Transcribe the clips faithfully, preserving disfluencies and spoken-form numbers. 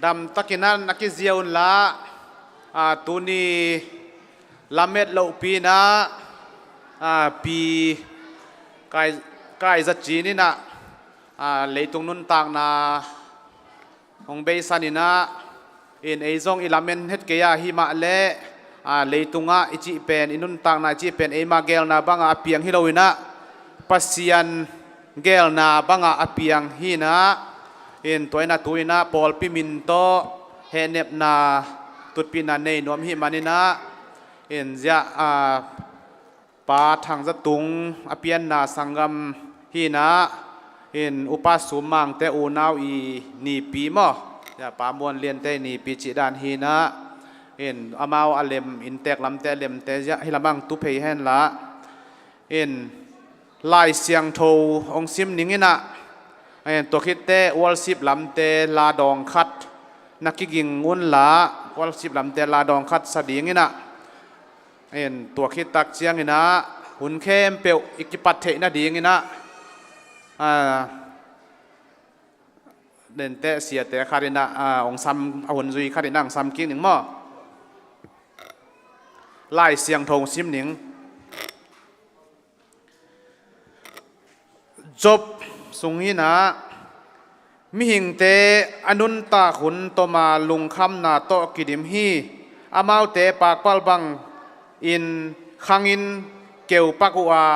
Damtakin ah na kizia unla, a, tuni lamet lohpi inah, a, pi kai, kai zacin inah, a, leitung nuntakna hong beisan inah, in ei zong i lamen het kei a, himah leh, a, leitungah i cih pen, i nuntakna i cih pen eima geelna bangah a piang hi lo inah, Pasian geelna bangah a piang hi inah, in tua inah tu inah pawlpi min tawh hehnepna tutpihna nei nuam hih man inah, in ziah, a, Pa Thang Za Tung a pianna sanggam hi inah, in Upa Sum Mangte unau i nipi maw, ya, Pa Muan Liante i nipi cih dan hi inah, in amau a lem, inntek lamte a lemte ziah hih lamah tu phei henla, in Lai Siangtho hong sim ning inah, in tua khitteh worship lamte la dawng khat na kiging unla, worship lamte la dawng khat sa ding inah, in tua khit tak ciang inah hun khempeuh i kipat theih nading inah, a, denteh siate khat inah, a, hong sam, a hun zui khat inah hong sam kik ning maw. Lai Siangtho hong sim ning. Job sung inah, mihingte a nuntak hun tawma lungkhamna tawh kidim hi. Amaute pakpalh bangin khangin keupak uh a,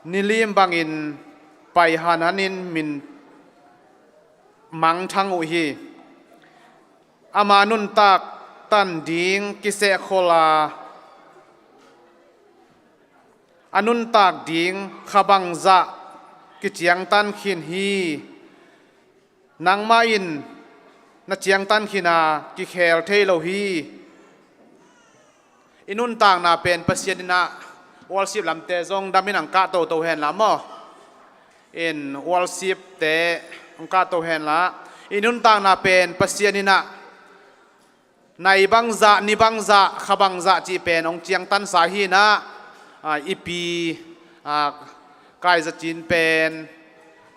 nilim bangin paihanhanin min mangthang uh hi. Ama nuntak tan ding kisehkhol a, a nuntak ding kha bangzah kiciangtan khin hi. Nangmah in na ciangtan khin a, kikhel thei lo hi. I nuntakna pen Pasian inah, worship lamte zong damin ang kah toto henla maw. In worship te ang kah to henla, i nuntakna pen Pasian inah, nai bangzah, ni bangzah, kha bangzah cih pen hong ciangtansa hi inah, a, i pi, a, Kai Za Cin pen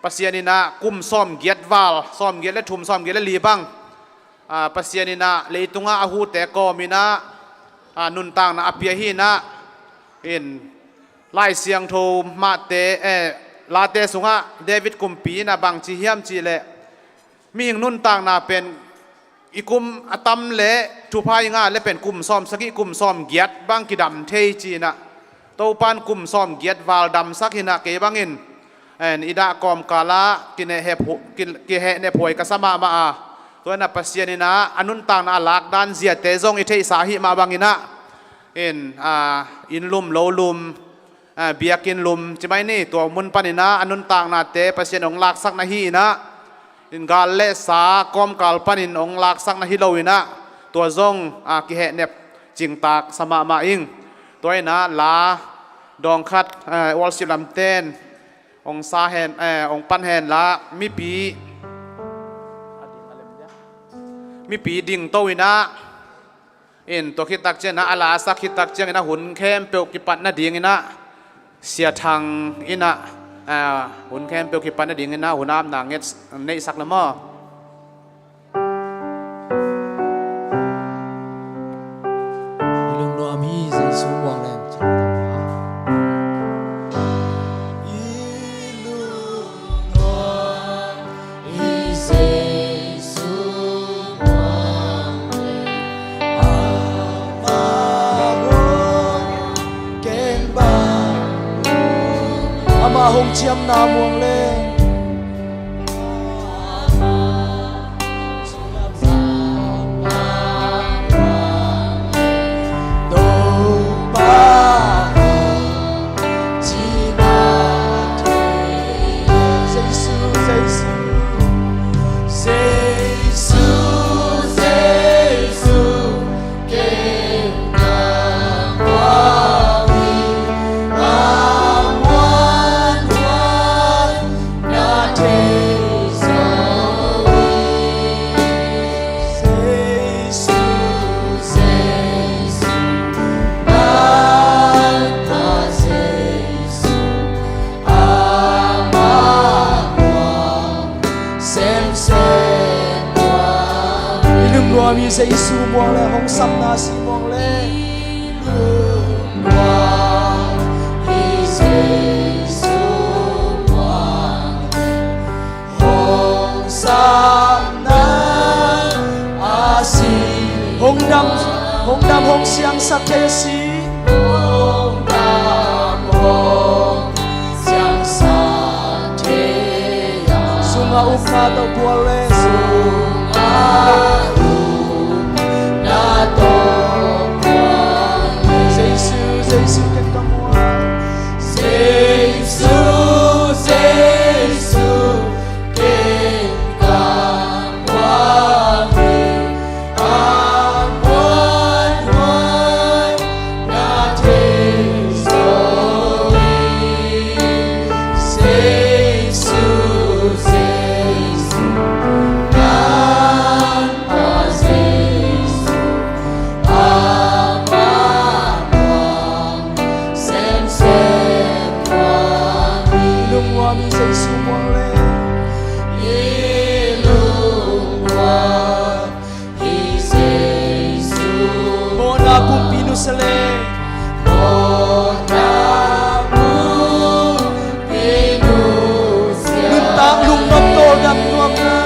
Pasian inah kum sawmgiat val, sawmgiat le thum, sawmgiat le li bang, a, Pasian inah leitungah a hute kawm inah, a, nuntakna a pia hi inah, in Lai Siangtho mahte, eh, late sungah David kumpi inah bangci hiam cih leh, mihing nuntakna pen i kum a tam leh thupha i ngah leh pen kum sawmsagih, kum sawmgiat bang kidam thei ci inah, Topan kum sawmgiat val damsak hi inah, kei bangin, en, i dah kawmkalah kinehhep hu-, ki-, kihehnep huai ka sa mahmah a, tua inah Pasian inah a nuntakna a lakdan ziate zong i theihsa ahih mah bang inah, in, a, inn lum, lo lum, a, biakinn lum ci mai ni, tua mun pan inah a nuntaknate Pasian hong laksak na hi inah, in gal le sa kawmkal panin hong laksak na hi lo inah, tua zong, a, kihehnep cingtak sa mahmah ing. Tua inah la dawng khat, a, worship lamten hong sa hen, a, hong pan henla, mipi, mipi dingto inah, in tua khit tak ciang inah, a la sak khit tak ciang inah hun khempeuh kipat nading inah, Sia Thang inah, a, hun khempeuh kipat nading inah hun apna nget, neihsak le maw. I lungnuam hi Jesu muang leng. I lungnuam hi Jesu muang leng. Ama hong ken bang, ama hong ciamna muang leng. Topa, Jesu, Jesu, Jesu, Jesu, ken ka muang hi, a muan muan Tua mi Jesu muang le hong samna si muang le. Hong dam, hong dam, hong siangsak thei a si. Hong dam, hong siangsak thei a. Sungah upna tawh bual le. Sungah upna tawh bual le. Jesu, Jesu, ken ka muang. Jesu, Jesu, ken ka muang hi. A muanhuai na thei zo hi. Jesu, Jesu, Nanpa Jesu, amah muang semsem muang hi. Lungnuam hi Jesu muang le. I lungnuam hi Jesu. Mawhna pumpi nusia le. Mawhna pumpi nusia le. Nuntak lungnop tawldam nuamna.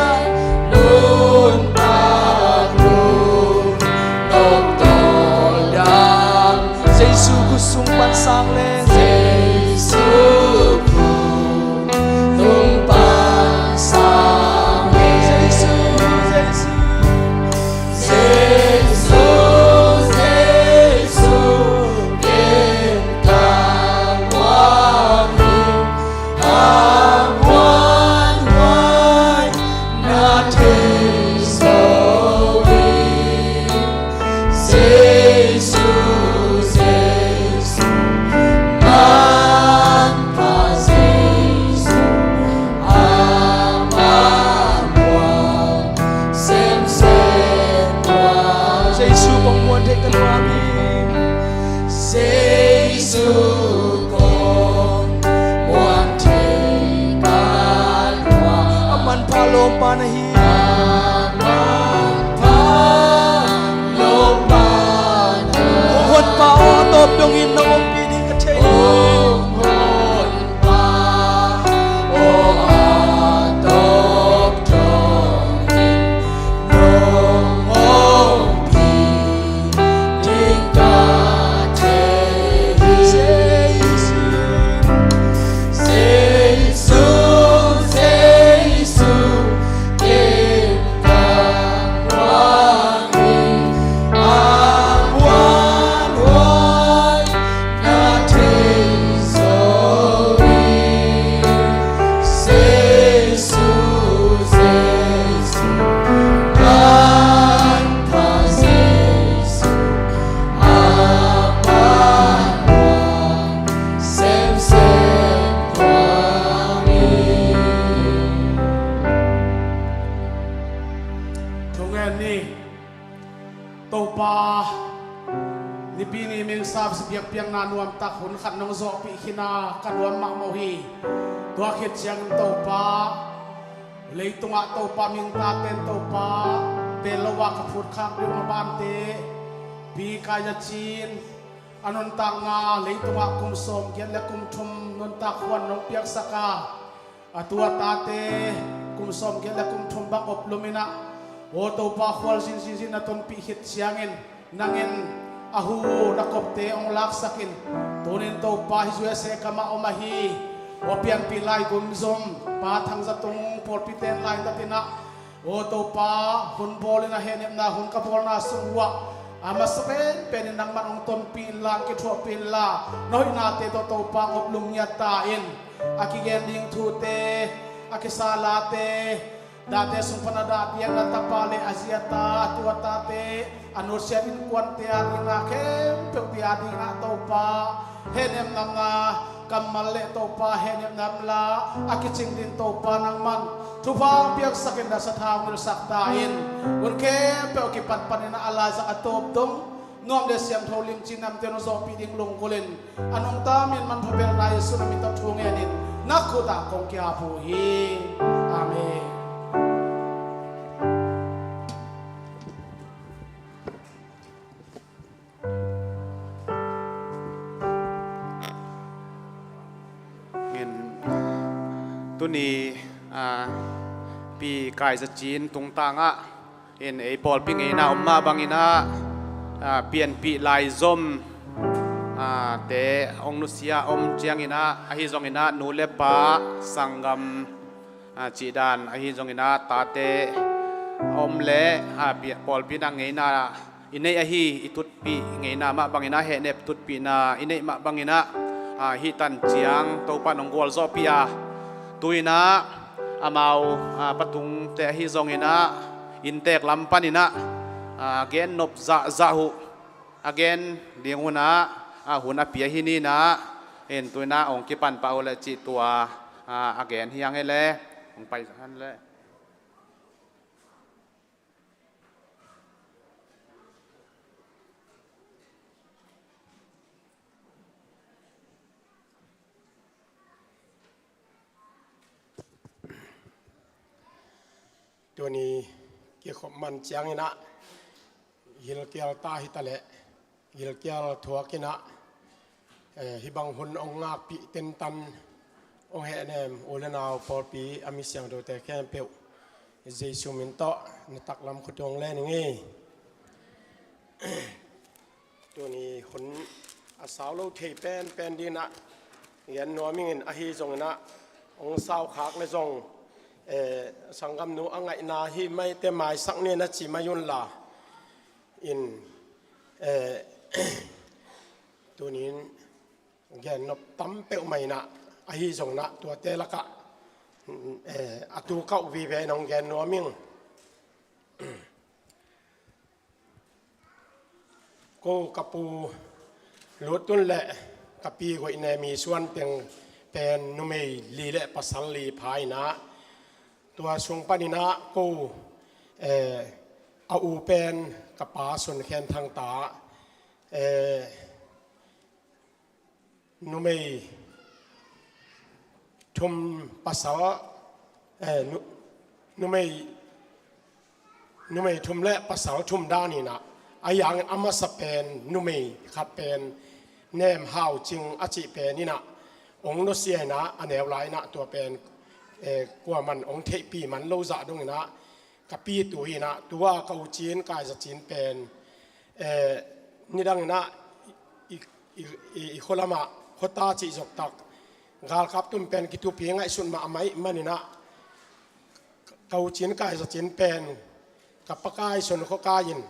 Nuntak lungnop tawldam. Jesu khut sung pan sang le. Jesu khut sung pan sang le. Jesu, Jesu. Jesu, Jesu, ken ka muang hi. A muanhuai na thei zo hi. Jesu, Jesu, Nanpa Jesu, amah muang semsem muang. Jesu kong muan thei ka nuam hi. Jesu kong muan thei ka nuam. A manpha lawmpa na hi. A manpha lawmpa na hi. Hong honpa aw a tawp dongin nong ompih ding ka thei hi. Hong honpa aw a tawp dongin nong ompih ding ka thei hi. Jesu, Jesu, Jesu, ken ka muang hi. A muanhuai na thei zo hi. Jesu, Jesu, Nanpa Jesu, amah muang semsem muang hi. Thungen ni. Topa, Nipi ni meng service biakpiakna nuamtak hun khat nong zawhpih khin a ka nuam mahmah uh hi. Tua khit ciangin Topa, leitungah Topa mingtaten Topa, tel lo a ka phutkhak ding a bante, Pi Kaya Cin, a nuntakna leitungah kum sawmgiat le kum thum nuntak huan nong piaksak a, a tu a tate kum sawmgiat le kum thum bang op luminah, aw Topa, khual zinzinzin na tonpih khit ciangin nangin a hu na kopte hong laksakin, tunin Topa, hih U S A kamah om ahi, aw pianpih lai gumzum Pa Thang Za Tung pawlpi ten lai tatinah, aw Topa, hun bawlin a hehnepna hun ka bawlna sung uhah a masa penpenin nangman hong tonpih inla, kithuahpih inla, na hoihnate tawh Topa hong op lungngiat ta in. A kigen ding thute, a kisa late, dahte sung pan a dah diakna tapa le a zi a ta, a tu a tate, a nusia innkuante a dingah, khempeuhte a dingah Topa, hehnepna kammal le Topa, hehnepna la a kicing ding Topa nangman thupha hong piaksakin, na sathau hong nilsak ta in. Hun khempeuh kipat panin a laizang a tawp dong nuam le siangtho limci namte hong zawhpih ding lunggulhin, a nungta min manpha belhna Jesu na min tawh thu ngenin na khutah kong ki-ap uh hi. Amen. Tuni, ah, Pi Kai Za Cin tungtangah in ei pawlpi ngeina om mah banginah, ah, pianpih laizom, ah, te hong nusia om cianginah, ahi zonginah nu le pa, sanggam, ah, cihdan ahi zonginah tate a om le, ah, pi-, pawlpi in a ngeina i neih ahi i tutpih ngeina mah banginah, hehnep tutpihna i neih mah banginah, ah, hih tan ciang Topa in hong gualzawhpih a, tu-inah amau, ah, patungte ahi zonginah inntek lam paninah, ah, gennop zahzah uh a gen ding unah, ah, hun a pia hi ninah, in tu-inah hong kipan pah uh le cih tua, ah, a gen hi ang e le, hong pai han le. Tuni kikhop man cianginah gilkial ta hitaleh, gilkial thuakinah, eh, hih bang hun hong ngakpih tentan hong hehnem u le nau pawlpi a mi siangthote khempeuh Jesu min tawh na taklam khut hong len ing ei. Tuni hun a sau lo thei penpen dinah gen nuam ingin, ahi zonginah hong saukhak le zong, eh, sanggamnu a ngaihna hi maite maisak ni na ci mai unla in, eh, tunin gennop tam peuhmah inah, ahi zonginah tuate lakah, eh, a tu kauh vive in hong gen nuam ing. Ko ka pu Lut Tun le ka pi Guai Ne Mi Suan teng pen numei li le pasal li pha inah, tua sung paninah ko, eh, a u pen ka pa Sun Khen Thang ta, eh, numei thum pasal, eh, nu-, numei, numei thum le pasal thum dan inah, a yangin a masa pen numei khat pen Nem Hau Cing a cih pen inah hong nusia inah, a neu lai inah tua pen, eh, kuaman hong theihpih man lo zah donginah ka pi tu inah, tua ka u Cin Kai Za Cin pen, eh, nidang inah i, i, i, i khualamah khuata cih zoktak galkap tum pen kithupi ngaihsut mahmah ih maninah, ka u Cin Kai Za Cin pen ka pakai Sun Khua Kai in,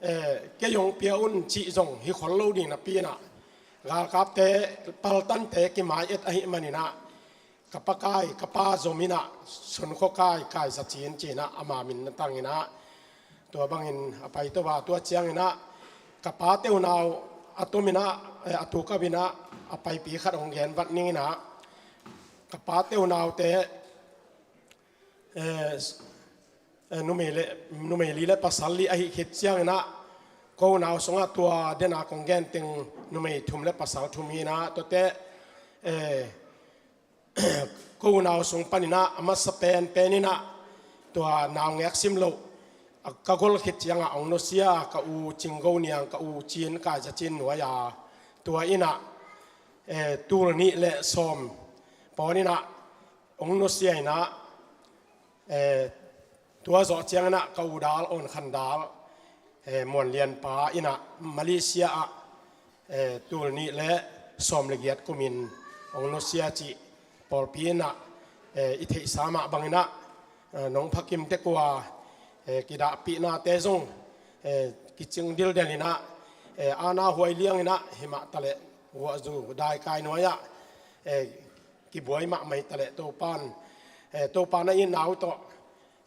eh, kei hong pia un cih zong hi khol lo ding napi inah, galkapte paltante kimai et ahih maninah, ka pakai, ka pa zom inah Sun Khua Kai, Kai Za Cin ci inah ama min na tang inah, tua bangin a paito a, tua cianginah ka pate unau a tom inah, eh, a tu kauh inah a paipi khat hong gen vat ning inah, ka pate unaute, eh, eh, numei le, numei li le pasal li ahi khit cianginah, ko unau sungah tua dena kong gen teng numei thum le pasal thum hi inah, tuate, eh, ko unau sung paninah a masa penpen inah tua naungek sim loh, a ka gol khit ciangah hong nusia ka u Cing Go Niang, ka u Cin Kai Za Cin nuai-a, tua inah, eh, tul nih le sawm pawn inah hong nusia inah, eh, tua zawh cianginah ka u dal, Awn Khan Dal, eh, Muan Lian pa inah Malaysia ah, eh, tul nih le sawm le giat kumin hong nusia cih pawlpi inah, eh, i theihsa mah banginah, eh, nong phakim tek uh a, eh, kidahpihnate zong, eh, kicing dildel inah, eh, ana huai liang inah, himah taleh guahzu daikai nuai-ah, eh, kibuai mahmah hi taleh Topan, eh, Topan a itna uh tawh,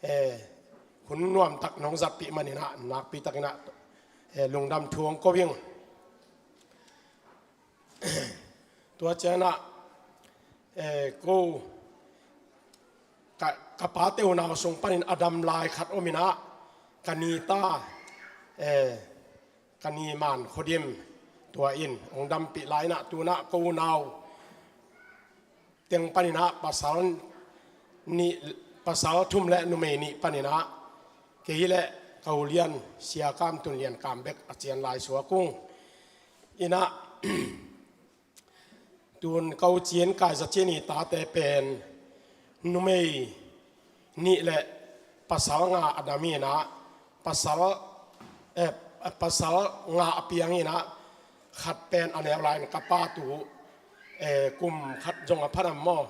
eh, hun nuamtak nong zatpih maninah nakpi takinah, eh, lungdam thu hong ko ing. Tua cianginah, eh, ko ka, ka pate unau sung panin a dam lai khat om inah, ka nita, eh, ka niman Khuadim, tua in hong dampih lai inah, tunah ko unau teng paninah pasal nih, pasal thum le numei nih paninah kei le ka u lian Sia Kam Tun Lian Kam bek a cian lai suak ung. Inah tun ka u Cin Kai Za Cin i tate pen Numei nih le pasal nga a dam hi inah, pasal, eh, pasal nga a piang hi inah, khat pen a neu lai-in ka pa tu, eh, kum khat zong a pha nam maw,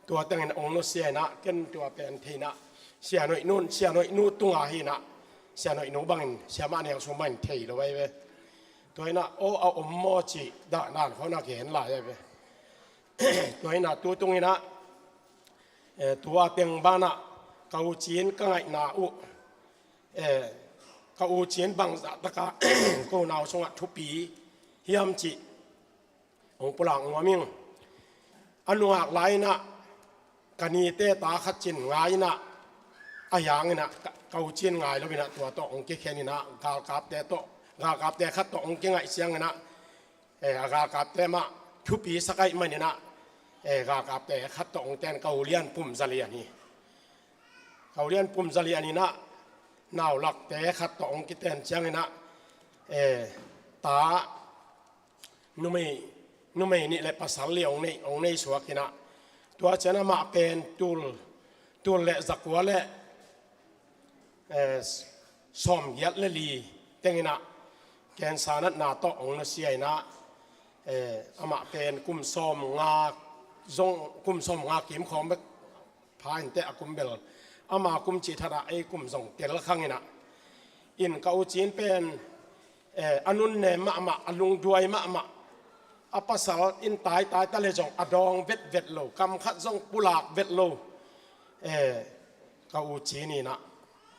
tua tengin ong nusia inah, ken tua pen thei inah, Sia Noih nu, Sia Noih nu tunga hi inah, Sia Noih nu bangin, Sia Mah Niang Sum bangin thei lo ahi ve. Tua inah, aw, a om maw cih dah dan khawng a gen lai ahi ve. Tua inah tu tung inah, eh, tua teng banah ka u Cin ka ngaihna uh, eh, ka u Cin bangzah taka ko nau sungah thupi hiam cih hong pulak nuam ing. A nungak lai inah ka nite ta khat cin ngai inah, a hiang inah ka, ka u Cin ngai lo inah tua tawh hong kikhen inah, galkapte tawh, galkapte khat tawh hong kingaih ciang inah, eh, a galkapte mah thupi sak ahih man inah, eh, galkapte khat tawh hong ten ka u Lian Pum Za Lian hi. Ka u Lian Pum Za Lian inah naulakte khat tawh hong kiten ciang inah, eh, ta numei, numei nih le pasal li hong nei, hong nei suak inah, tua ciang amah pen tul, tul le zakua le, eh, sawmgiat le li teng inah cancer natna tawh hong nusia inah, eh, amah pen kum sawmnga zong, kum sawmnga kim khawng bek pha inteh, a kum bel ama kum cih thadah ei kum zong tel khang inah. In ka u Cin pen, eh, a nunnem mahmah, a lungduai mahmah, a pasal in taitai ta le zong a dawng vetvet lo, kam khat zong pulak vet lo, eh, ka u Cin inah,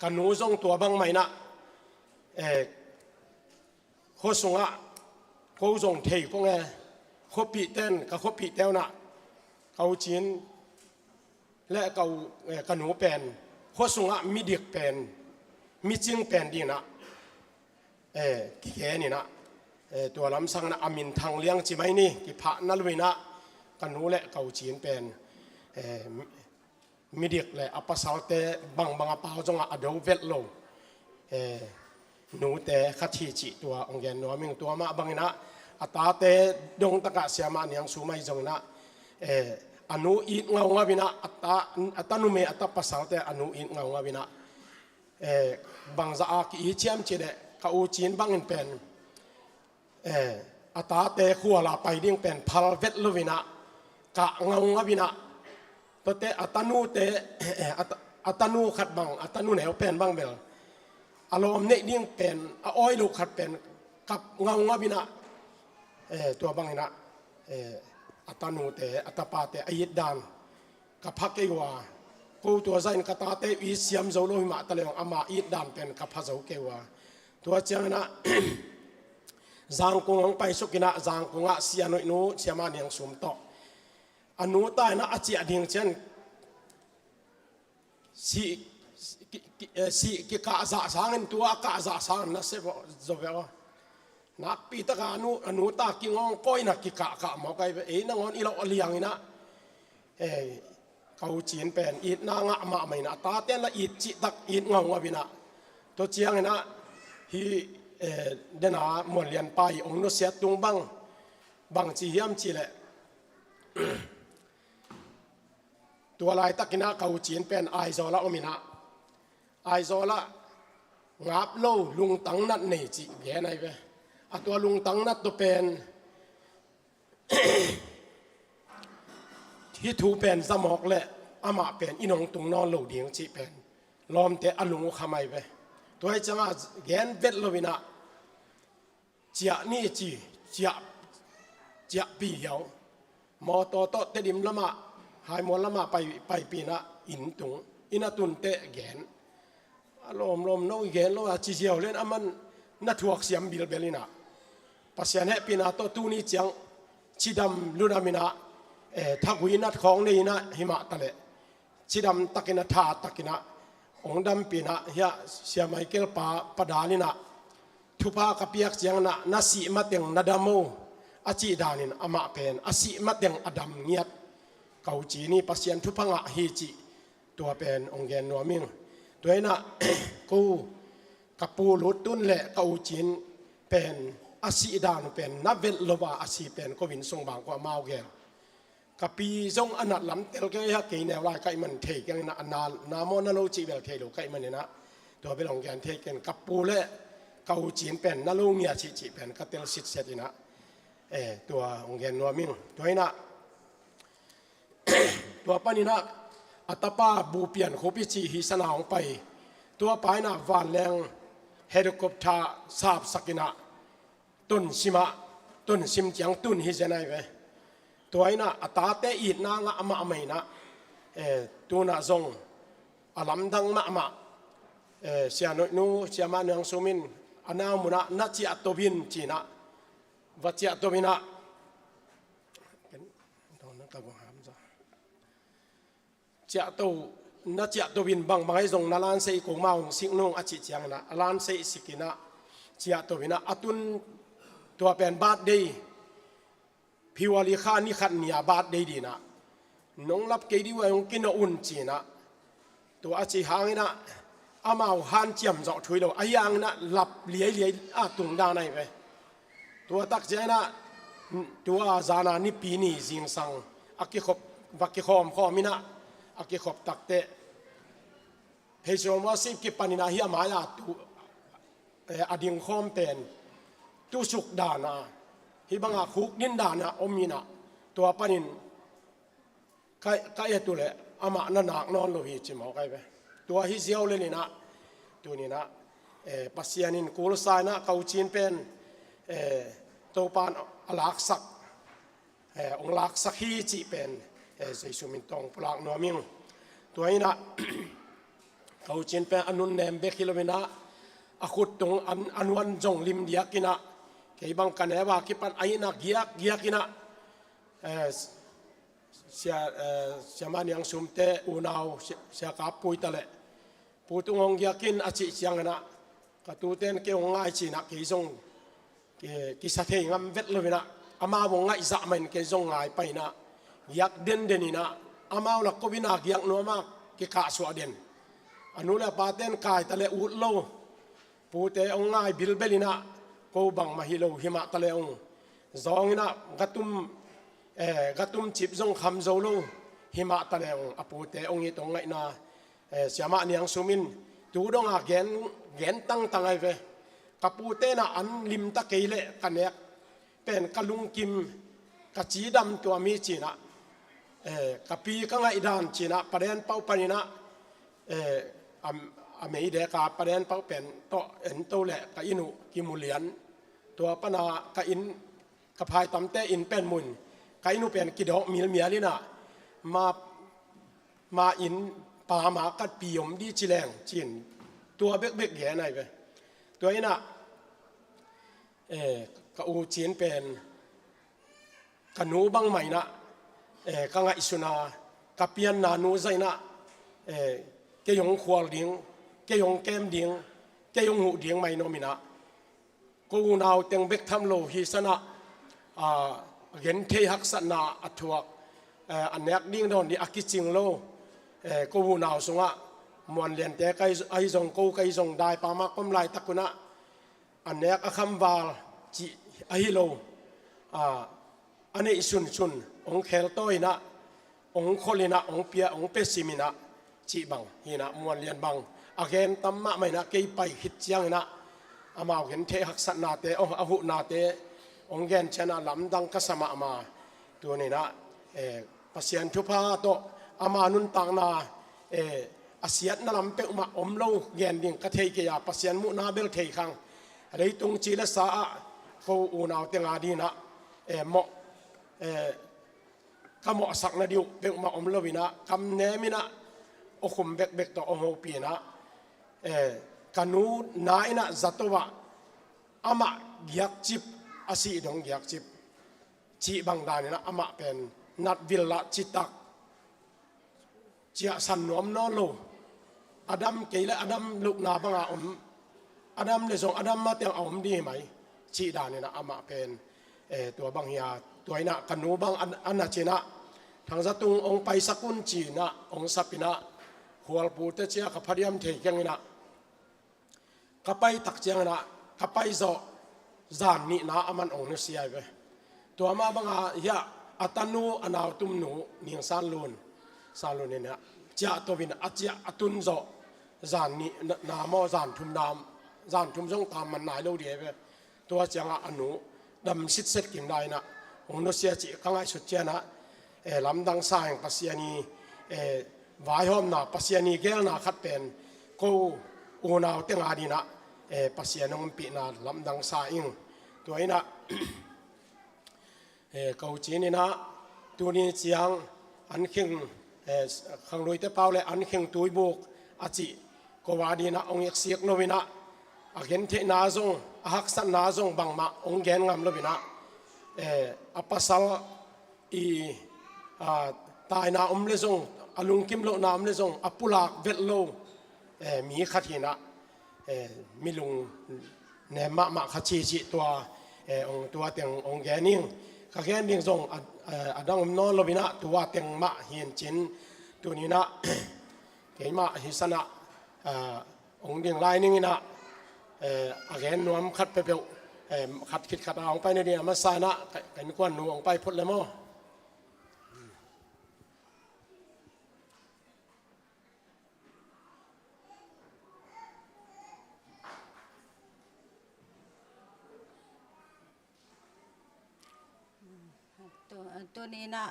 ka nu zong tua bangmah inah, eh, khua sungah ko zong thei kong e, khuapihte in, ka khuapihte unah ka u Cin le ka u, eh, ka nu pen khua sungah midik pen, micing pen dinah, eh, kigen inah, eh, tua lamsang inah a minthang liang ci mai ni, kiphah na lo inah ka nu le ka u Cin pen, eh, midik le a pasalte bangbang a pau zongah a do vet lo, eh, nute khat hi cih tua hong gen nuam ing. Tua mah bang inah a tate dong takah Sia Mah Niang Sum ahi zong inah, eh, a nu it ngaungau inah, a ta, a ta numei, a ta pasalte a nu it ngaungau inah, eh, bangzah a ki-it hiam cih leh ka u Cin bangin pen, eh, a tate khual a pai ding pen phal vet lo inah, kah ngaungau inah, tuate a tanute, eh, a ta, a tanu khat bang, a tanu neu pen bang bel a lawm neih ding pen, a awi lo khat pen kap ngaungau inah, eh, tua bang inah, eh, a tanute, a tapate a it dan ka pha kei uh a, ko tua zahin ka tate it siam zo lo hi mah ta leh, ama it dan pen ka pha zo kei uh a. Tua ciang inah Zangkung hong paisuk inah, Zangkung ah Sia Noih nu, Sia Mah Niang Sum tawh a nu ta inah a ciah ding ciang sih, ki, ki, eh, sih kikah zah sangin, tua a kah zah sangin na se zo ve aw. Nakpi taka a nu, a nu ta kingawng kawina kikahkah mawk ahi ve. Ei nangawn i lo a liang inah, eh, ka u Cin pen itna ngah mahmah inah, tate la it cihtak it ngaungau inah. Tua ciang inah hih, eh, dena Muan Lian pa i hong nusiat tung bang, bang ci hiam cih leh, tua laitak inah ka u Cin pen Aizawl ah om inah, Aizawl ah ngap lo lungtang nat nei cih gen ahi ve. A tua lungtang nat tawh pen hih thu pen za mawk leh amah pen inn hong tung nawn lo ding cih pen lawmte a lung uh kham ahi ve. Tua hi ciangah gen vet lo inah, ciah ni ci, ciah, ciahpih hiau. Mawtaw tawh Tedim lamah, Haimual lamah pai, paipih inah inn tung, inn a tunteh gen. A lawmlawm no i gen lo a ci ziau len, aman na thuak siam bilbel inah, Pasian hehpihna tawh tuni ciang cidam ludam inah, eh, thagui nat khawng nei inah hi mah ta leh, cidam takin a tha takin ah hong dampih inah, hiah Sia Michael pa, Pa Dal inah thupha ka piak ciang inah, na sih mateng na dam o, a cih danin amah pen a sih mateng a dam ngiat ka u Cin hi, Pasian thupha ngah hi cih tua pen hong gen nuam ing. Tua inah ko ka pu Lut Tun le ka u Cin pen a sih dan uh pen na velh lo a, a sih pen ko inn sung bang ko amau gel. Ka pi zong a nat lam tel kei a, kei neu lai ka hih man thei keng inah, a na, na maw na lo cih bel thei lo ka hih man inah, tua bel hong gen thei keng. Ka pu le ka u cin pen na lo ngia cihcih pen ka tel sitset inah, eh, tua hong gen nuam ing. Tua inah, tua pan inah a tapa Bu Pian Khup i cih hi sana hong pai. Tua pa inah vanleng helicopter sapsak inah Tonsim ah, Tonsim ciang tun hi zen ai ve. Tua inah a tate itna ngah mahmah inah, eh, tunah zong a lamdang mahmah, eh, Sia Noih nu, Sia Mah Niang Sum in a nau munah na ciahto in cinah, va ciahto inah, ciahto, na ciahto in bangbang ahi zong na lansei, koma hong sik nung a cih cianginah a lansei sik inah ciahto inah a tun. Tua pen birthday, February kha ni khat ni-a birthday dinah, nong lap kei dih uh a hong kinawh un cinah, tua a cih hanginah amau hanciam zawh thu hi lo, ahi hanginah lap liailiai a tung dan ai ve. Tua tak cianginah tua zana Nipi ni zingsang a kikhop, va kikhawmkhawm inah a kikhop takteh Pheisawn worship kipan inah hih a mai-a tu, eh, a dingkhawm pen tusuk dana, hih banga khukdin dana om inah, tua panin ka, ka et uh leh amah na nak nawn lo hi ci mawk ai ve. Tua hi ziau lel inah tuninah, eh, Pasian in kulsa inah ka u cin pen, eh, Topan a laksak, eh, hong laksak hi cih pen, eh, Jesu min tawh pulak nuam ing. Tua inah ka u cin pen a nunnem bek hi lo inah a khut tung an, a nuan zong lim diak inah, kei bang ka neu a kipan a inn ah giakgiak inah, eh, Sia, eh, Sia Mah Niang Sum te unau Sia, Sia Kap Pui ta leh Pu Tung hong giak in a cih cianginah ka tute in kei hong ngai cinah kei zong ki, kisa thei ngam vet lo inah, amau hong ngaih zah mah in kei zong ngai pai inah, giak denden inah, amau lak ko inah giak nuam a kikahsuah den. A nu le a pate in kai ta leh ut lo, pute hong ngai bilbel inah, ko bangmah hi lo himah ta leh hong zawng inah, gatum, eh, gatum cip zong kham zo lo himah ta leh hong, a pute hong it hong ngaihna, eh, Sia Mah Niang Sum in tu donga gen, gen tangtang ai ve. Ka pute inah an limta kei leh ka nek pen ka lungkim, ka cidam tuam hi cinah, eh, ka pi ka ngaihdan cinah Paden Pauh paninah, eh, a, a meideka Paden Pauh pen tawh ento leh ka inn uh kimu lian. Tua pana ka inn, ka phaitamte inn pen mun, ka inn uh pen kidawk milmial inah, ma, ma inn pa ma katpi om dih ci leng cin, tua bekbek gen ai ve. Tua inah, eh, ka u cin pen ka nu bangmah inah, eh, ka ngaihsuna, ka pianna nu zah inah, eh, kei hong khual ding, kei hong kem ding, kei hong huh ding mah in om inah, ko unau teng bek tham lo hi sanah, a, genthei haksatna a thuak, eh, a nek ding dawn dih a kicing lo, eh, ko unau sungah Muan Liante ka hi, ahi zong ko ka hi zong daipa mah ka om laitak unah a nek a khamval cih ahi lo, a, a neih sunsun hong kheltawi inah, hong khol inah, hong pia, hong pia sim inah, cih bang hi inah, Muan Lian bang a gen tam mahmah inah, kei pai khit cianginah amau genthei haksatnate, oh, a huhnate hong gen cianah lamdang ka sa mahmah. Tuninah, eh, Pasian thupha tawh ama nuntakna, eh, a siatna lam peuhmah om lo gen ding ka thei kei a, Pasian muhna bel thei khang. A leitung ci le sa ah ko unau tenga dinah, eh, mawh, eh, ka mawhsakna dih uh peuhmah om lo inah, kam nem inah, aw khum bekbek tawh aw hopi inah, eh, ka nu na inah zato ah amah giakcip, a sih dong giakcip cih bang dan inah amah pen natvil lah citak, ciahsan nuam nawn lo. A dam kei leh a dam lohna banga om, a dam leh zong a dam mah teng a om dih hi mai, cih dan inah amah pen, eh, tua bang hi a. Tua inah ka nu bang a, a na cinah Thang Za Tung hong paisak un cinah hong sap inah, khualpute cia ka phadiam thei keng inah, ka pai tak cianginah, ka pai zawh zan nihna a man hong nusia ai ve. Tua mah banga hiah a tanu a nautumnu Ning San Lun, San Lun in ah ciah to in a ciah a tun zawh zan nih na, na maw, zan thum na, zan thum zong tam man nai lo dih ve. Tua ciangah a nu dam sitset kim lai in ah hong nusia cih ka ngaihsut ciangah, eh, lamdang sa ing. Pasian i, eh, vaihawmna, Pasian i gelna khat pen ko unau teng adingin ah, eh, Pasian hong ompihna lamdang sa ing. Tua in ah, eh, ko cin in ah tuni ciang An Khing, eh, Khangluite pau le An Khing Tuibuk a cih ko adingin ah hong eksik lo in ah, a gentheihna zong, a haksatna zong bangmah hong gen ngam lo in ah, eh, a pasal i, ah, taina om le zong, a lungkim lohna om le zong, a pulak velh lo, eh, mi khat hi in ah, eh, mi lungnem mahmah khat hi cih tua, eh, hong, tua teng hong gen ing. Ka gen ding zong a, a, a dang om nawn lo in ah, tua teng mah hi in cin, tuni in ah keimah hi san ah, ah, hong ding lai ning in ah, eh, a gen nuam khat peuhpeuh, eh, khat khit khat a hong pai nading a masa in ah, ka, ka innkuan nu hong pai phot le maw. Tu, tuni in ah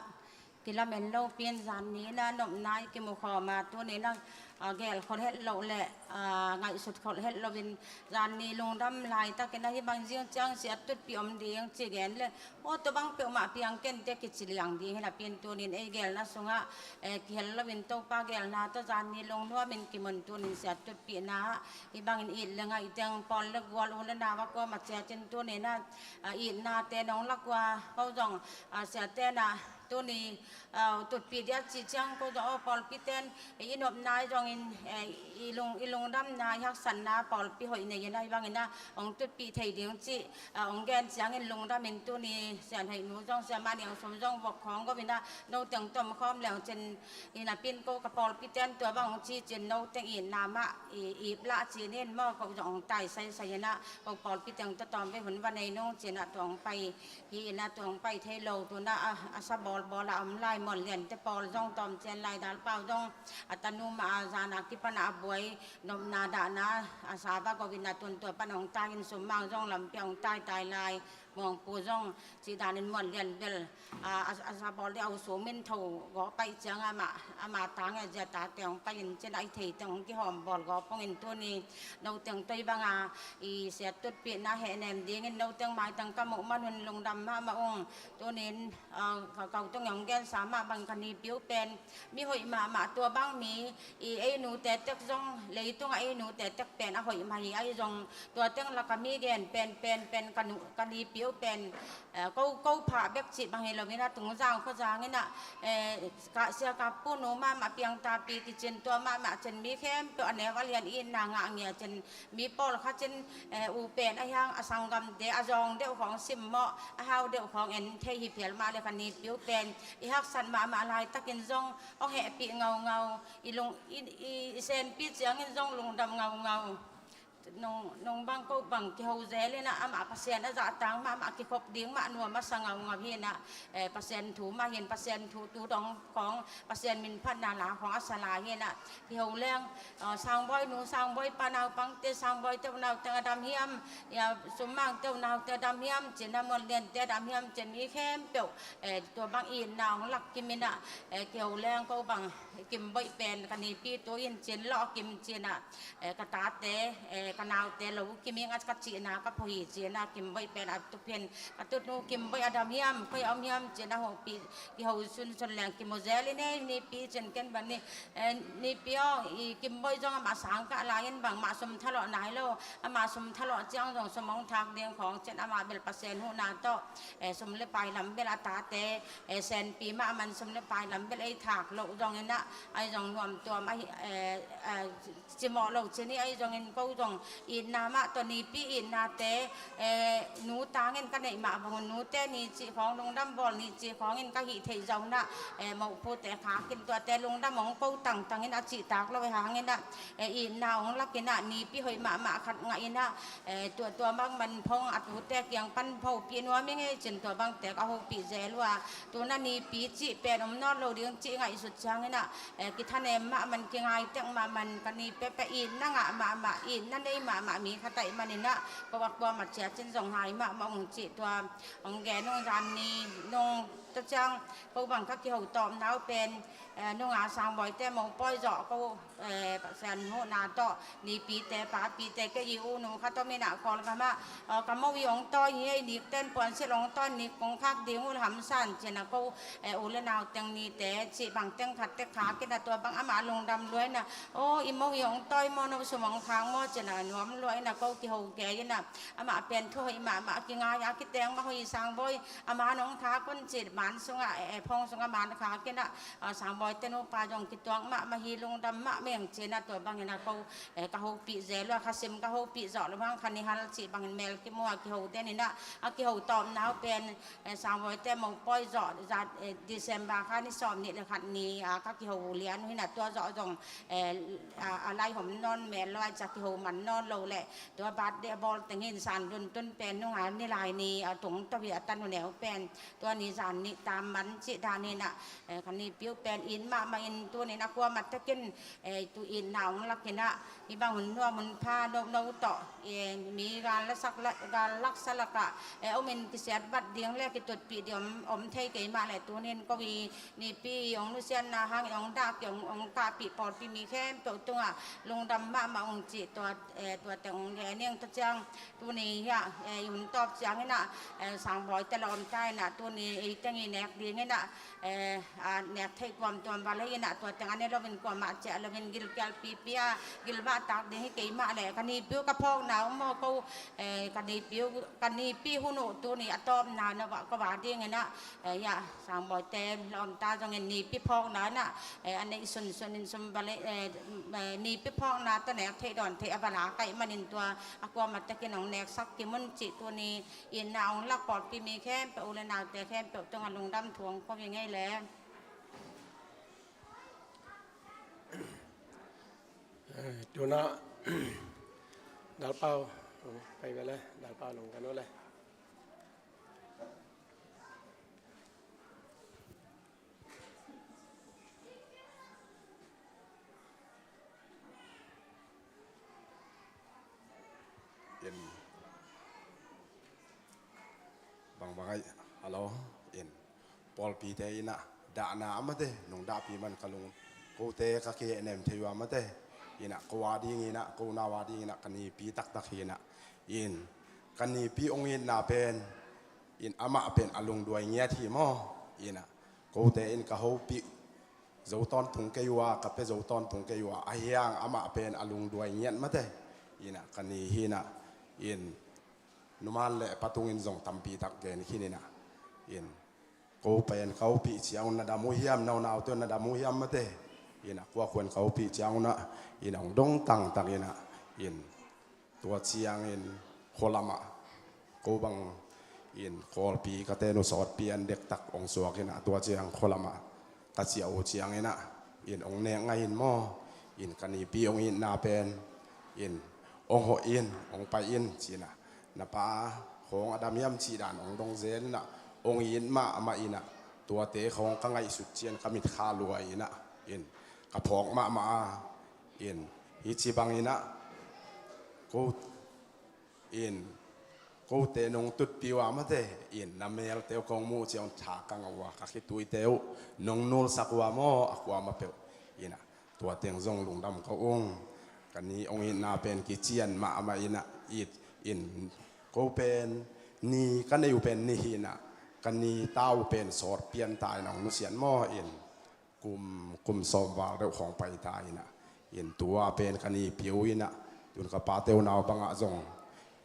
kilamen lopi in, zan ni in ah nopna i kimu khawm a, tuni in ah, a, gel khol het loh le, a, ngaihsut khol het loh in, zan ni lungdam laitak in ah hih bang zing ciang siat tutpih om ding ci gen le, aw, tua bang peuhmah piang ken teh kici liang ding hi napi in, tuni in ei gelna sungah, eh, kihel lo in Topa gelna tawh zan ni lungnuam in kimun, tuni in siat tutpihna ah hih bangin it le ngaih teng, pawl le gual, u le nau a kuamah ciat in tuni in ah, a, itnate nong lak uh a, ko zong, a, siate in ah tuni, a, tutpih dia cih ciang ko zong, aw, pawlpite in i nopna i zongin, eh, i lung, i lungdamna, i haksatna pawlpi hoih nei in ah hih bangin ah hong tutpih thei ding cih, a, hong gen ciangin lungdam in, tuni Sian Hoih nu zong, Sia Mah Niang Sum zong vok khawng go in ah, no teng tom khawm leng cin, hi napi in ko ka pawlpite in tua bang hong ci cin, no teng itna mah i ip lah cin in maw, ko zong hong tai saisai in ah, ko pawlpi teng tawh tawm vei hun va nei nung cin ah, tua hong pai hi in ah, tua hong pai thei lo, tu in ah, a, a sa bawlbawl a om lai Muan Lian te pawl zong tawm cian lai, Dal Pau zong a tanu mah a zan a kipan a buai, nopna dahna a sa va go in ah, tun tua pan hong tai in, Sum Mang zong lampi hong taitai lai, Muang Pu zong cih danin Muan Lian bel, a, a, a sa bawl ding a, U Sum in tho gaw paih ciang amah, ama tang e zia tate hong pai in cin ah, i thei teng hong kihawm bawl gaw pong in, tuni no teng toi bang a i siat tutpihna hehnem dingin no teng maitang ka muh man un lungdam mahmah ung. Tuni in, a, ka, ka u tong hong gensa mah bang, ka nipi uh pen mi hoih mahmah, tua bang mi, i ei nute tek zong, leitungah ei nute tek pen a hoih mah hi, ahi zong tua teng lak a mi gen pen, pen, pen ka nu, ka nipi uh pen, eh, ko, ko phah bek cih bang hi lo in ah, Tungzang khuazang in ah, eh, ka, Sia Kap Pu nu mahmah, Piang Tapi kici in, tua mahmah cin, mi khempeuh a neu a lian itna ngah ngia cin, mi pawlkhat cin, eh, u pen a hiang, a sanggamte a zawng deuh khawng simmawh, a hau deuh khawng en thei hi phial mah le, ka nipi uh pen i haksat mahmah laitakin zong hong hehpih ngaungau, i lung, i, i, i senpi ciangin zong lungdam ngaungau. Nung, nung bang ko bang kiho zel in ah, amah Pasian a zahtang mahmah, kikhop ding mah nuam a sa ngaungau hi in ah, eh, Pasian thu mah hi in, Pasian thu tu dong khawng, Pasian min phatna la khawng a sa lai hi in ah, kiho leng, eh, Sangbawi nu, Sangbawi pa naupangte, Sangbawi te u naute a dam hiam, ia, Sum Mang te u naute a dam hiam cin ah, Muan Lian te a dam hiam cin, mi khempeuh, eh, tua bang itna hong lak kim in ah, eh, kiho leng ko bang Kimboih pen ka nipi tu in cin, lawh kim cin ah, eh, ka tate, eh, ka naute lo kim ing a, ka cihna ka phuhi cin ah, Kimboih pen a tu phin, ka tutnu Kimboih a dam hiam, koi a om hiam cin ah, hopih, kiho sunsun leng kimu zel in ei, nipi cin ken bang ni, eh, nipi aw, i Kimboih zong amah sang kah lai in bangmah sum thalawh nai lo, amah sum thalawh ciang zong sum hong thak ding khawng cin, amah bel Pasian huhna tawh, eh, sum le pai lam bel a tate, eh, senpi mah a man, sum le pai lam bel ei thak loh zong in ah, ahi zong nuam tuam ahi, eh, eh, cimawh lo cin hi, ahi zongin ko zong Itna mah tawh nipi itnate, eh, nu tangin ka neih mah bang un nute ni cih khawng, lungdam bawl ni cih khawngin ka hih theih zo na, eh, mohpute khakin tuate lungdam hong ko tangtangin a cihtak lo hangin ah, eh, itna hong lakin ah nipi hoih mahmah khat ngahin ah, eh, tua, tua bang man phong a tute kiang pan phopih nuam i ngei cin tua bangte ka hopih zel uh a, tuna nipi cih pen om nawn lo ding cih ngaihsut ciangin ah, eh, kithanem mah man, kingai tek mah man, ka ni pepeh itna ngah mahmah, itna nei mahmah mi khat ahih manin ah, ko a kuamah ciat cin zong hai mahmah ung cih tua hong gen ung. Zan ni nung tua ciang ko bang ka kiho tawpna uh pen, eh, nunga Sangbawite mopawi zawh ko, eh, Pasian muhna tawh nipite papite kei i u nu khat om in ah Kawlgam ah, eh, ka mo i hong tawi hi ei, nikten puansilh hong tawi, nik kong khak ding uh hamsa in cin ah ko, eh, u le nau teng nite cih bang teng khat tek khakin ah tua bang amah lungdam lua in ah, aw, i mo i hong tawi maw, no sum hong khak maw cin ah nuam lua in ah ko kiho kei in ah, amah pen thu hoih mahmah, kingai a kiteng mah hoih, Sangbawi a man hong khak un cih man sungah, eh, eh, phong sungah man khakin ah, ah, Sangbawite nupa zong kituak mahmah hi, lungdam mahmah ing cin ah tua bangin ah ko, eh, ka hopih zel uh a, khasim ka hopih zawh lo hang kha ni hal cih bangin mel kimu a kiho den in ah, a kiho tawpna uh pen, eh, Sangbawite mopawi zawh zat, eh, December kha ni sawm nih le khat ni, ah, ka kiho lian uh hi in ah tua zawh zong, eh, ah, a lai hom nawn mel lo ai, ca kiho man nawn lo leh tua birthday a bawl teng in san dun tun pen nunga ni lai ni a tung tawh hi a tan uh neu pen tua ni zan nih tam man cih dan in ah, eh, ka nipi uh pen it mahmah in tuni in a kuamah takin, eh, tu itna hong lakin ah, hih bang hun nuam hun pha nono tawh, eh, mi gal lasak la, gal laksa lakah, eh, om in kisiat vat ding le kitutpih ding om, om thei kei mah leh tuni in ko i nipi hong nusiatna hangin hong dah kei, hong, hong kahpih pawlpi mi khempeuh tungah lungdam mahmah ung cih tua, eh, tua teng hong gen ing. Tua ciang tuni hiah, eh, i hun tawp ciangin ah, eh, Sangbawite lawmta in ah tuni ei teng i nek dingin ah, eh, a nek theih tuamtuam val hi in ah tua teng a ne loin kuamah ciah loin gilkialpipi a gilvahtak ding hi kei mah leh ka nipi uh ka phawkna uh maw ko, eh, ka nipi uh, ka nipi hun uh tuni a tawpna na va, ka va dingin ah, eh, hiah Sangbawite lawmta zongin nipi phawkna in ah, eh, a neih sunsun in sum va le, eh, eh, nipi phawkna tawh nek theih dawn theih a va lak ahih manin tua a kuamah takin hong neksak kim un cih tuni itna hong lak pawlpi mi khempeuh, u le naute khempeuh tungah lungdam thu hong ko hi ngei le. Eh, tuna Dalpau, oh, pai ve le, Dalpau nong kan uh le. In bang bang ai, hello, in pawlpite in ah dahna a mate nong dahpih man ka lung, kote ka kihehnem thei uh a mate, in ah ko a dingin ah, ko nau a dingin ah ka nipi taktak hi in ah, in ka nipi hong itna pen, in amah pen a lungduai ngiat hi maw, in ah kote in ka hopih zo tawntung kei uh a, ka pia zo tawntung kei uh a, ahi hang amah pen a lungduai ngiat mate, in ah ka ni hi in ah, in numan le patungin zong tampi tak gen khin in ah, in ko pen ka hopih ciang un na dam uh hiam, no naute un na dam uh hiam mate, in ah kua kuan ka hopih ciang un ah, in ah hong dong tangtang in ah, in tua ciangin khua lamah ko bang in Kawlpi ka tenu sawt pian dektak hong suak in ah, tua ciang khua lamah ka ciah uh ciangin ah, in hong nek ngah in maw, in ka nipi hong itna pen, in hong hawh in, hong pai in ci in ah, na pa khawng a dam hiam cih dan hong dong zel in ah, hong it mahmah in ah, tuate khawng ka ngaihsut ciang ka mit kha lua in ah, in ka phawk mahmah a, in hi ci bang in ah, ko in kote nong tutpih uh a mate, in na melte uh kong muh ciang tha ka ngah uh a, ka khituite uh nong nulsak uh a maw, a kuamah peuh, in ah tua teng zong lungdam ko ung. Ka ni hong itna pen kician mahmah in ah, it in ko pen ni ka nei uh pen ni hi in ah, ka ni ta uh pen sawt pian ta in hong nusiat maw, in kum, kum sawm val deuh khawng pai ta in ah, in tua pen ka nipi uh in ah, tun ka pate uh nau bangah zong,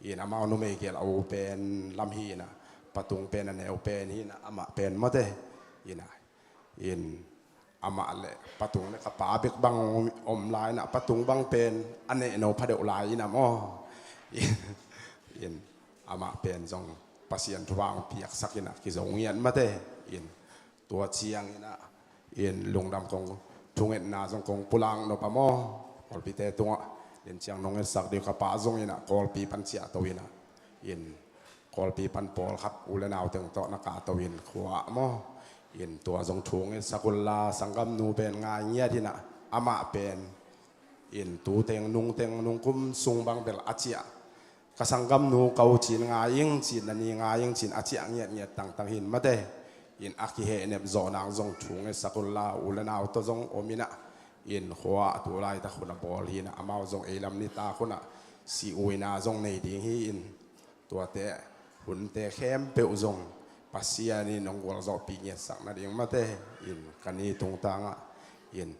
in amau numei gel a u pen lam hi in ah, patung pen a neu pen hi in ah, amah pen mate, in ah, in Amah le patung le ka pa bek bang om lai inah, patung bang pen a neih no pha deuh lai inah maw. In, in amah pen zong Pasian thupha hong piaksak inah kizo ngiat mate. In tua ciang inah, in lungdam kong, thungetna zong kong pulak nop a maw. Kawlpite tungah in ciang nong etsak ding ka pa zong inah Kawlpi pan ciahto inah, in Kawlpi pan pawlkhat u le nau teng tawh na kahto in khua ah maw. In tua zong thu ngetsak unla, sanggamnu pen ngai ngiat inah, amah pen in tu teng nung teng nung kum sung bang bel a ciah, ka sanggamnu ko cin ngai ing cin, na ni ngai ing cin a ciah ngiatngiat tangtang hin mate. In a kihehnep zawh nang zong thu ngetsak unla, u le nau tawh zong om inah, in khua ah tu laitak hun a bawl hi inah, amau zong ei lam nitak hun ah si uina zong nei ding hi. In tuate, hunte khempeuh zong Pasian in hong gualzawhpih ngiatsak nading mate. In ka ni tungtangah, in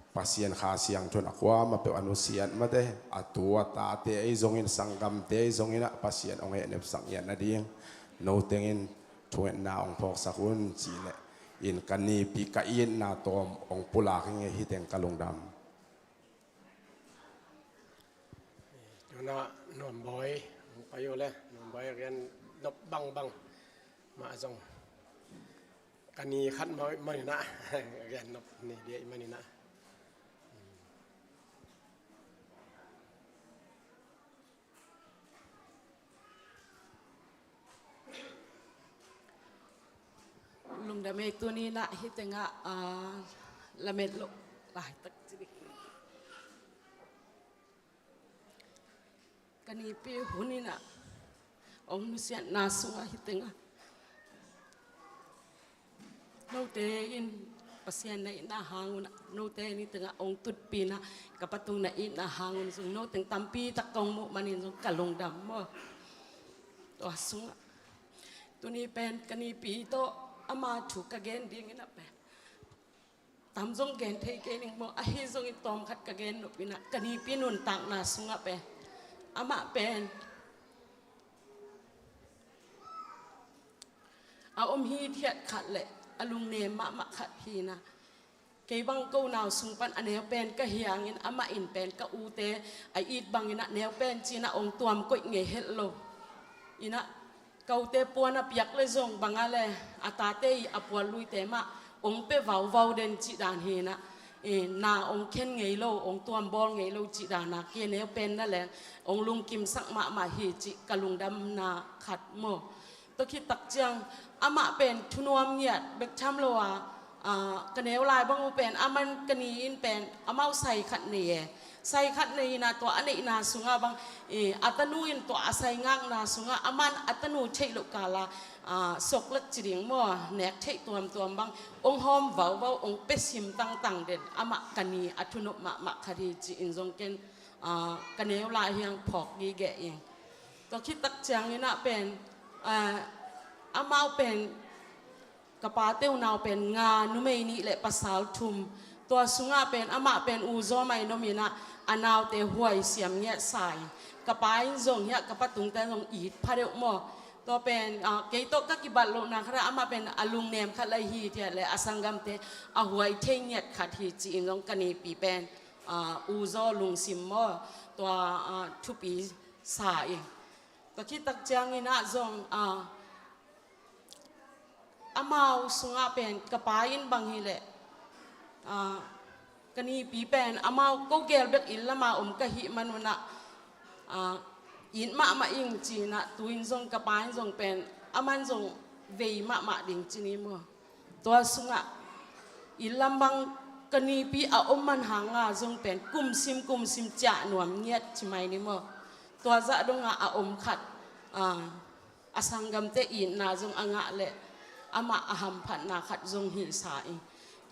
Pasian Kha Siangtho in a kuamah peuh a nusiat mate. A tu a tate ei zong in, sanggamte ei zong inah Pasian hong hehnepsak ngiat nading, no teng in thungetna hong phawksak un ci leh, in ka nipi ka itna tawm hong pulak ing ei, hi teng ka lungdam. Tuna Nuambawi hong pai uh le, Nuambawi a gen nop bangbang mah zong ka ni khat mah, mah inah a gen nop ni dia i mah inah. Lungdam ei, tuni inah hi tengah, ah, lamet loh laitak ci ding. Ka nipi hun inah hong nusiatna sungah hi tengah note in Pasian na itna hang un ah, note ni tengah hong tutpih inah, ka patung na itna hang un zong no teng tampi tak kong muh manin zong ka lungdam maw. Tua sungah tuni pen ka nipi tawh ama thu ka gen ding inah pen tam zong gen thei kei ning maw, ahi zongin tawmkhat ka gen nop inah, ka nipi nuntakna sungah pen amah pen a om hithiat khat le a lungnem mahmah khat hi inah, kei bang ko nau sung pan a neu pen ka hi hangin amah in pen ka ute a it bang inah neu pen ci inah hong tuam koih ngei het lo. Inah ka ute puan a piak le zong bang a le a tate i a puan luite mah hong pia vauvau den cih dan hi inah, eh, na hong khen ngei lo, hong tuam bawl ngei lo cih dan a, kei a neu pen na leng hong lungkimsak mahmah hi cih ka lungdamna khat maw. Tua khit tak ciang amah pen thunuam ngiat bek tham lo a, ah, ka neu lai bang uh pen aman ka ni in pen amau sai khat nei e. Sai khat nei inah tua a neihna sungah bang, eh, a tanu in tua a sai ngakna sungah aman a tanu theih loh kala, ah, soklat ci ding maw, nek theih tuamtuam bang hong hawm vauvau, hong pia sim tangtang den, amah ka ni a thunop mahmah khat hi ci-in zong ken, ah, ka neu lai hiang phawk gige ing. Tua khit tak ciang inah pen, ah, amau pen ka pate unau pen nga, numei nih le pasal thum. Tua sungah pen amah pen u zaw mai nom inah a naute huai siam ngiat sa ing. Ka pa in zong hiah ka patungte zong it pha deuh maw. Tua pen, ah, kei tawh ka kibat lohna khat ah amah pen a lungnem khat lai hithiat le a sanggamte a huai thei ngiat khat hi ci-in zong ka nipi pen, ah, u zaw lungsim maw, tua, ah, thupi sa ing. Tua khit tak ciang inah zong, ah, amau sungah pen ka pa in bang hi leh, ah, ka nipi pen amau ko gel bek inn lama om ka hih man un ah, ah, it mahmah ing ci inah, tu in zong ka pa in zong pen aman zong vei mahmah ding ci ni maw. Tua sungah inn lam bang ka nipi a om man hanga zong pen kumsim kumsim ciah nuam ngiat ci mai ni maw. Tua zah dongah a om khat, ah, a sanggamte itna zong a ngah le amah a hamphatna khat zong hi sa ing.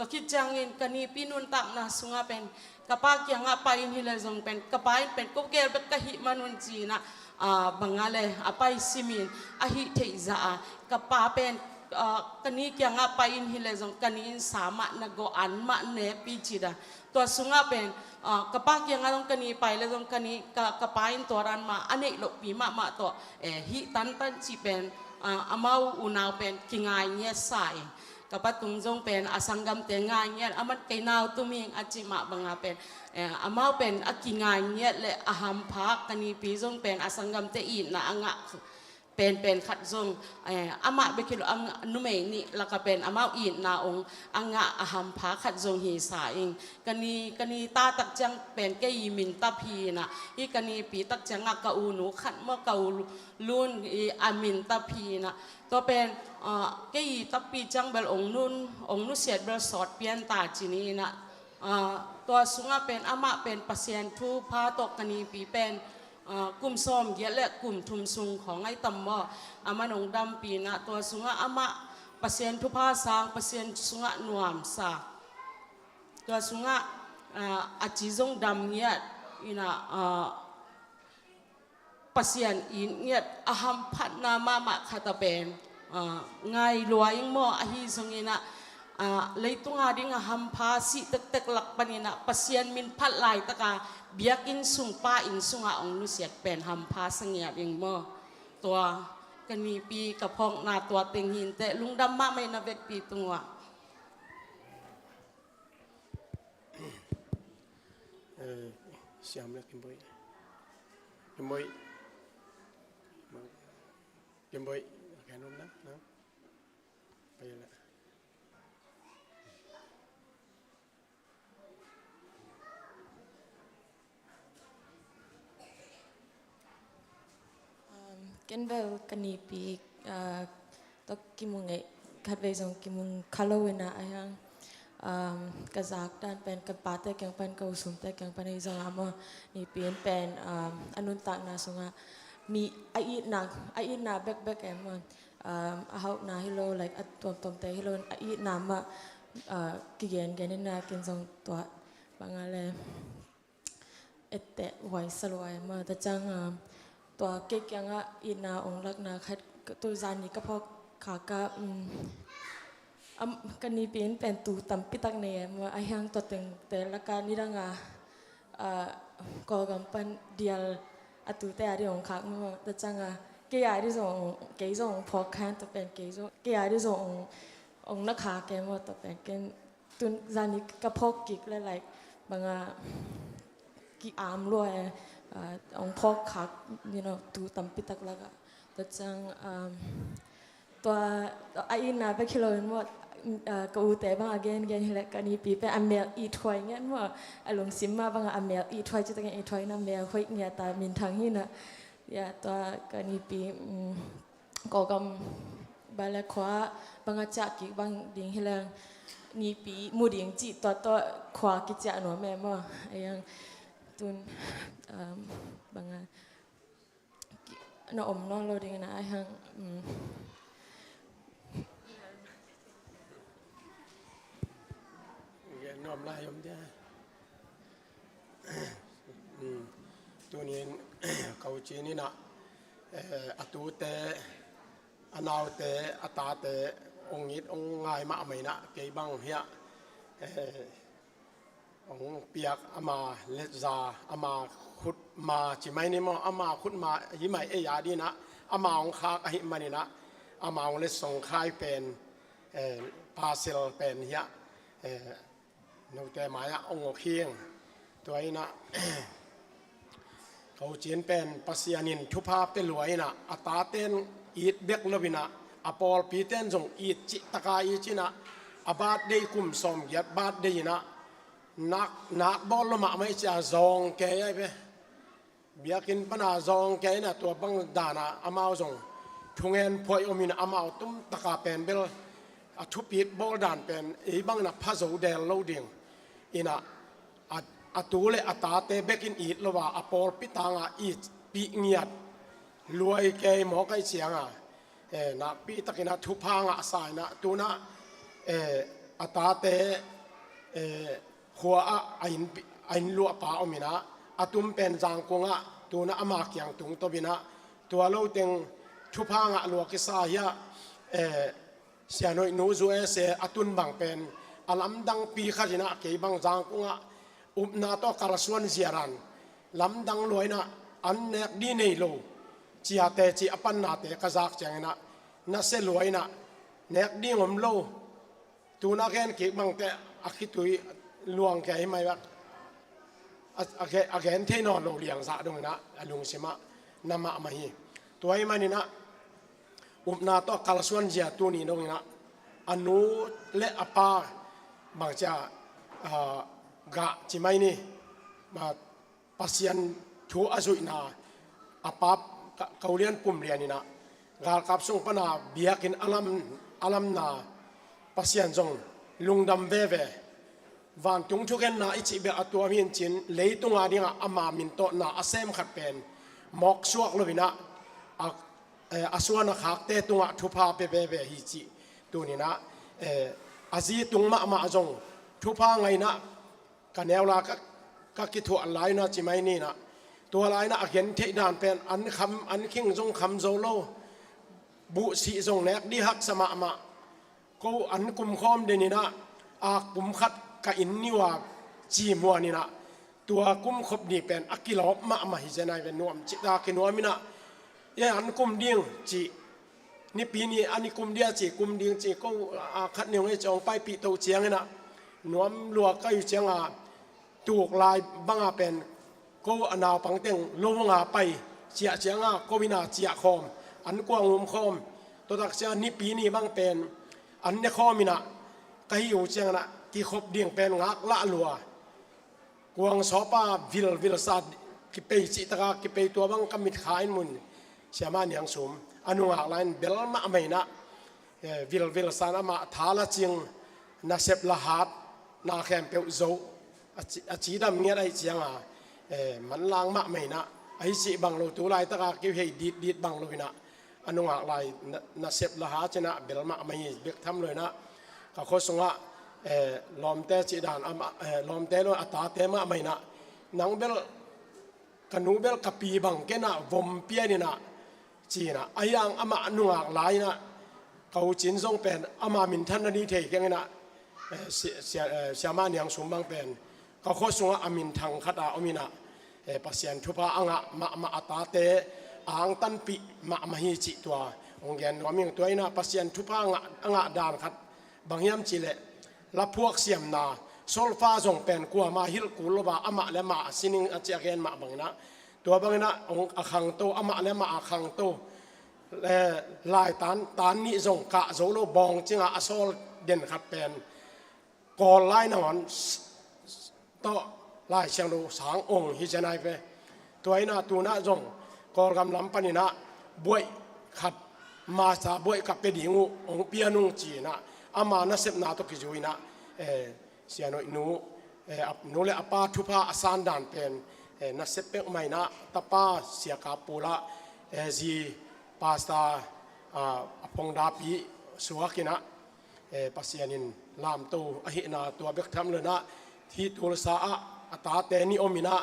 Tua khit ciangin ka nipi nuntakna sungah pen ka pa kiangah pai in hi le zong pen ka pa in pen ko gel bek ka hih man un ci inah, ah, bang a le a pai simin a hih theih zah a, ka pa pen, ah, ka ni kiangah pai in hi le zong ka ni in sa mah na gawh an mah nepi ci dan. Tua sungah pen, ah, ka pa kiangah zong ka ni pai le zong ka ni, ka, ka pa in tua dan mah a neih lohpi mahmah tawh, eh, hih tantan cih pen, ah, amau unau pen kingai ngiat sa ing. Ka pa tung zong pen a sanggamte ngai ngiat, aman kei nau tum hing a cih mah banga pen, eh, amau pen a kingai ngiat le a hampha, ka nipi zong pen a sanggamte itna a ngah penpen khat zong, eh, amah bek hi lo, a ngah, numei nih laka pen amau itna ong a ngah a hampha khat zong hi sa ing. Ka ni, ka ni ta tak ciang pen kei i min tap hi na, i ka nipi tak ciangah ka u nu khat maw, ka u lu-, lun i a min tap hi na. Tua pen, ah, kei i tappi ciang bel ong nun, ong nusiat bel sawt pian ta ci ni na. Ah, tua sungah pen amah pen Pasian thupha tawh ka nipi pen, ah, kum sawm giat le kum thum sung khawng ai tam maw, aman ong dampi na. Tua sungah amah Pasian thupha sang, Pasian sungah nuamsa. Tua sungah, ah, a ci zong dam ngiat ina, ah, Pasian in ngiat a hamphatna mahmah khat a pen, ah, ngai lua ing maw, ahi zongin ah, ah, leitunga ding a hampha sih tektek lak panin ah Pasian min phat laitaka biakinn sung pa inn sungah ong nusiat pen hampha sa ngiat ing maw. Tua ka nipi ka phawkna tua teng hinteh, lungdam mahmah ina vekpi tungah. Eh, siam le Kimboi. Kimboi. Kimboi. Kan om na, na. Pai la. Um, ken bel ka nipi, uh, tawh kimu ngei, khatvei zong kimu kha lo ina, ahi hang, um, ka zak dan pen ka pate kiang pan, ka usumte kiang pan ahi zongah maw, nipi in pen, um, a nuntakna sungah mi a itna, a itna bekbek em maw, um, a hauhna hi lo, like, a tuamtuamte hi lo, a itna mah, uh, kigengen ina, ken zong tua banga le etteh huai sa lua e maw. Tua ciang, ah, tua kei kiangah itna ong lakna khat, tu zani ka phawk khak ah, um, am, ka nipi in pen tu tampi tak nei e maw. Ahi hang tua tengte laka nidanga, ah, Kawlgam pan dial a tute a ding ong khak maw. Tua ciangah kei a ding zong, kei zong ong phawk khan, tua pen kei zong, kei a ding zong ong, ong na khak e maw. Tua pen ken tun zani ka phawk kik le, like, banga ki-am lua e, ah, ong phawk khak, you know, tu tampi tak lakah. Tua ciang, um, tua a itna bek hi lo in maw, ah, ka ute banga gengen hi le, ka nipi pen a mel it huai ngiat maw, a lungsim mah banga a mel it huai, citakin it huai na mel hoih ngiat a minthang hi na. Ya, tua ka nipi, um, Kawlgam bale khua banga ciah kik bang ding hi leng, nipi mu ding cih tua tawh khua kiciah nuam e maw. Ahi hang tun, um, banga ki-, na om nawn lo ding ina, ahi hang, um. Gen nuam lai om dia. Um, tunin, ko cin ina, eh, a tute, a naute, a tate, ong it, ong ngai mahmah ina, kei bang hiah, eh, ong piak ama letza, ama khutma ci mai ni maw, ama khutma hi mai ei a dina, ama ong khak ahi manina, ama ong letsong khai pen, eh, pasel pen hiah, eh, note mai-ah ong uk hing. Tua ina, ko cin pen Pasian in thupha pe lua ina, a taten it bek lo ina, a pawlpiten zong it cih taka it cina, a birthday kum sawm giat birthday ina, nak, nak bawl lo mahmah i cia zawng kei ai pe. Biakinn pana zawng kei ina, tua bang dana amau zong thungen phuai om ina, amau tum taka pen bel a thupit bawl dan pen ei bang ina pha zo del lo ding ina, a, a tu le a tate bekin it lo a, a pawlpi tanga it pih ngiat luai kei mawk ai cianga, eh, nakpi takin a thupha ngah sa ina, tuna, eh, a tate, eh, khua ah a inn, a inn luahpa om ina, a tum pen Zangkung ah, tuna ama kiang tung tawp ina, tua lo teng thupha ngah lua kisa hiah, eh, Sianhoih nu zu ese a tun bang pen a lamdangpi khat ina, kei bang Zangkung ah upna tawh kalsuan ziaran lamdang lua ina, an nek di nei lo, ciate ci a pannate ka zak ciang ina, na se lua ina, nek ding om lo, Tuna gen kik bangte a khitui luang kia hi mai bak. A, a, ge- a gen thei nawn lo liang zah dong inah a lungsimah na mahmah hi. Tua hi maninah upna tawh a kalsuan zia tuni dong inah a nu le a pa bangcia, ah, gah ci mai ni. Ma Pasian thu a zuihna a pap ka- Kaulian Pumlian inah galkap sung pana biakinn a lam, a lamna Pasian zong lungdam veve. Vantung thugenna i cih bek a tuam hi in cin leitunga dingah ama min tawh na a sem khat pen mawk suak lo inah a, eh, a suan a khakte tungah thupha pe veve hi cih tuninah, eh, a zi tung mahmah zong thupha ngainah ka neu la ka, ka kithuah laina ci mai ninah tua lainah a gen theih dan pen an kham an khing zong kham zo lo. Buhsih zong nek di haksa mahmah. Ko an kum khawm den inah a kum khat ka inn niwa ci muan inah tua kum khop ni pen a kilawp mahmah hi zenai ve nuam cita kinuam inah e an kum ding ci. Nipi ni an i kum dia ci kum ding ci ko a khat ni hong e ci hong paipih toh ciang inah nuam lua ka yu cianga tuk lai banga pen ko a naupang teng lo nga pai ciah cianga ko ina ciah khawm an kuang um khawm. Totak ciang nipi ni bang pen an ne khawm inah ka hi uh ciang inah kikhop ding pen ngak lah lua. Kuang sawpa vilvil sa kipei cihtaka kipei tua bang ka mit kha in mun siama niang sum a nungak lai in bel mahmah inah, eh, vilvil san amah tha la cing nasep la hat na khempeuh zo a ci- a cidam ngiat ahi cianga, eh, manlang mahmah inah ahi cih bang lo tu laitaka kihei ditdit bang lo inah a nungak lai na- nasep la hat cinah bel mahmah hi bek tham lo inah ka khua sungah, eh, lawmte cih dan amah, eh, lawmte lo a tate mahmah inah nang bel ka nu bel ka pi bang kenah vom pian inah cinah a hiang amah nungak lai inah ka hucin zong pen ama minthan na ni thei keng inah, eh, si- sia- eh, siama niang sum bang pen ka khua sungah a minthang khata om inah, eh, Pasian thupha a ngah mahmah a tate a angtanpih mahmah hi cih tua hong gen nuam ing. Tua inah Pasian thupha a ngah, a ngah dan khat bang hiam cihleh laphuak siamna solfa zong pen kuama hilh kul lo a amah le amah a sining a ci a gen mah bang inah tua bang inah hong a khangto amah le amah a khangto, eh, laitan tan nih zong kah zo lo bawng cinga a sawl den khat pen Kawl lai nangawn tawh Lai Siangtho sang ong hi zenai ve. Tua inah tunah zong Kawlgam lam paninah buaih khat masa buaih ka pe ding uh ong pian ung cinah ama nasepna tawh kizui inah, eh, sianoih nu, eh, a nu le a pa thupha a sandan pen, eh, nasep pek mah inah tapa siaka pulah, eh, zi pasta, ah, a phongdapi suak inah, eh, Pasian in lamto ahihna tua bek tham lo inah hih tulsa ah a tate nih om inah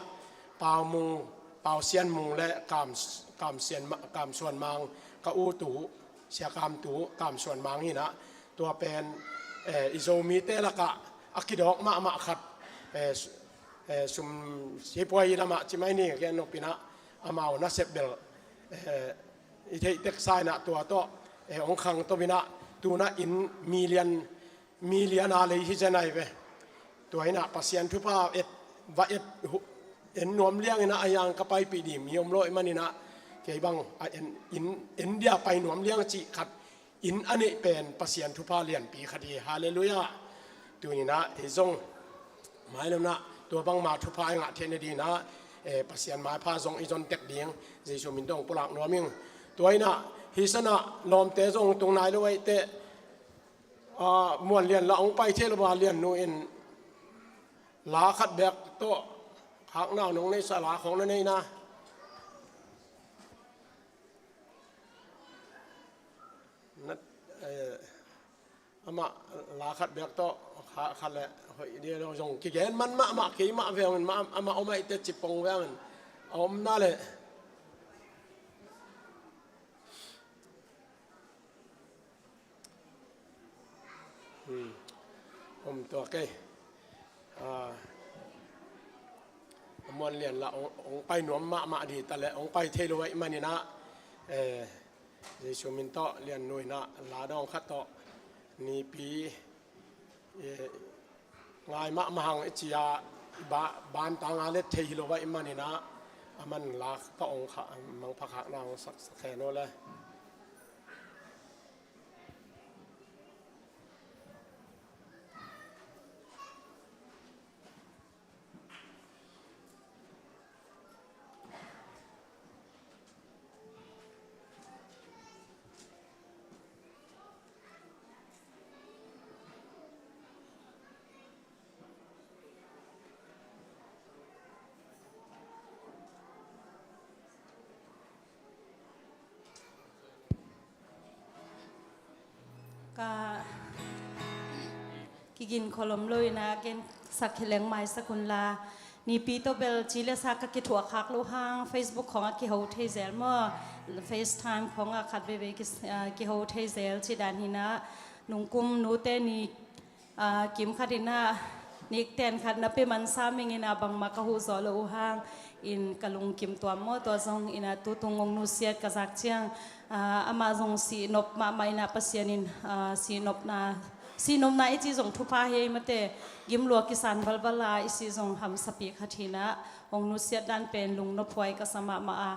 Pau Mung, Pau Sian Mung le Kam, Kam Sian Ma- Kam Suan Mang ka u tu, sia Kam tu, Kam Suan Mang inah tua pen, eh, i Zomite lakah a kidawk mahmah khat, eh, s- eh, sum sipuai lamah ci mai ni gen nop inah amau nasep bel, eh, i theih teksa inah tua tawh, eh, hong khangto inah tunah inn million million a lei hi zenai ve. Tua inah Pasian thupha et va et hu- en nuam liang inah a hiang ka paipih dim hi om lo i man inah kei bang a en inn en dia pai nuam liang cih khat inn a neih pen Pasian thupha lianpi khat hi. Halleluiah. Tuninah ei zong mai lo inah tua bangma thupha i ngah theihna dinah, eh, Pasian maipha zong i zon tek ding Jesu min tawh pulak nuam ing. Tua inah hi sanah lawmte zong tung nai lo aih teh, ah, Muan Lian lah hong pai thei lo a Lian nu in la khat bek tawh khakna nong neihsa la khong na neihna na, eh, amah la khat bek tawh kha khat le hoih dia lo zong kigen man mahmah kei mah veng in mah amah om aih teh cipong veng in a om na le. Hmm. Om tua kei. Ah, Muan Lian lah ong, ong pai nuam mahmah di ta le ong pai thei lo aih maninah, eh, Jesu min tawh Lian nu inah la dawng khat tawh nipi Ngai mahmah hang i ci a, i ba-, ban tanga let thei hi lo a i maninah, a man lak ka ong kha, mangpha khakna ong sak, sak khen aw le. Ka kigin kholom lo inah gen sak hi leng maisak un la, nipi tawh bel ci le sa ka kithuah khak lo hang Facebook khawngah kiho thei zel maw, FaceTime khawngah khat veivei ki, ah, kiho thei zel ci dan hinah, nungkum nute ni, ah, kim khat inah nikten khat na pe mansa ming inah bangmah ka huh zawh lo uh hang in ka lungkim tuam maw, tua zong inah tutung ong nusiat ka zak ciang, ah, amah zong sihnop mahmah inah Pasian in, ah, sihnopna, sihnopna i ci zong thupha hi ei mate, gimlua kisan balbal a i si zong hamsapi khat hinah ong nusiat dan pen lungnophuai ka sa mahmah a,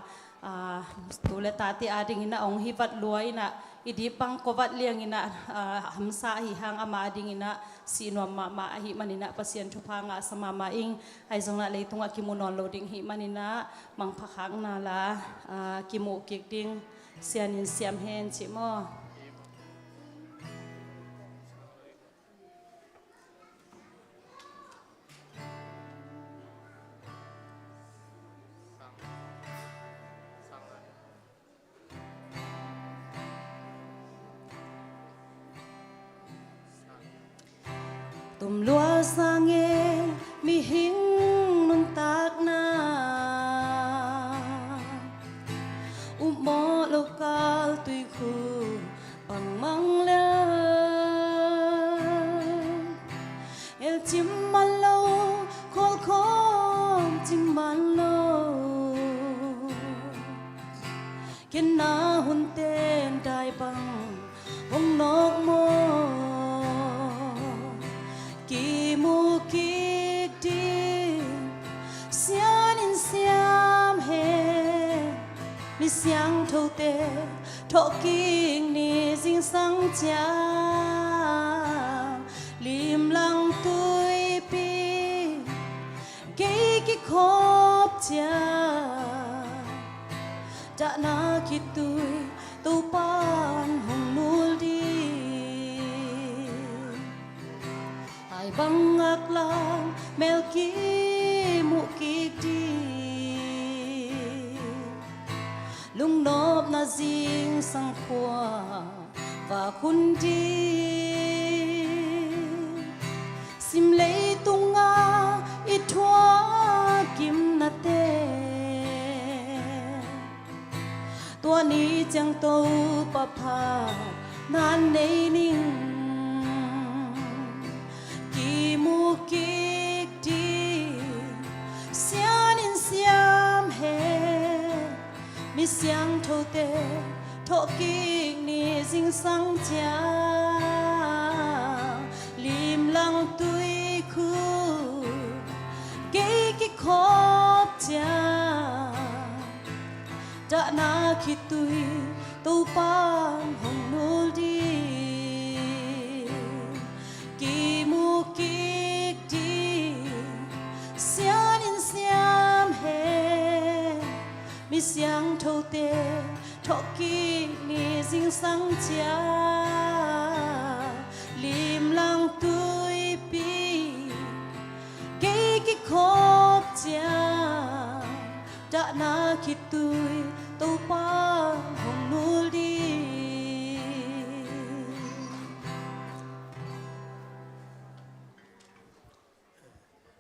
ah, tu le tate ading inah ong hi vat lua inah i dip bang ko vat liang inah, ah, hamsa ahi hang ama ading inah sihnuam mahmah ahi maninah Pasian thupha ngah sa mahmah ing. Ahi zongah leitungah kimu nawn lo ding hi maninah mangpha khakna la, ah, kimuh kik ding Sian in siam hen cih maw? Tumlua sange mihing nuntakna, upmawh lo kal tuikhu bangmang le, el cim man lo, kholkhawm cim man lo. Khenna hun ten dai bang hong nawk maw? Kimu kik ding Sian in siam hen. Mi siangthote thawhkik ni zingsang ciang limlang tuipi gei kikhop ciang dahna khitui Topan hong nul ding. Hai bang ngaklang mel kimuh kik ding. Lungnopna zingsang khua vak hun ding. Sim leitunga i thuak kimnate, tua ni ciang Topa phatna nei ning. Kimu kik ding Sian in siam hen. Mi siangthote thawhkik ni zingsang ciang limlang tuikhu gei kikhop ciang dahna khitui Topan hong nul ding. Kimu kik ding Sian in siam hen. Mi siangthote thawhkik ni zingsang ciang limlang tuipi gei kikhop ciang dahna khitui Topa hong nul ding.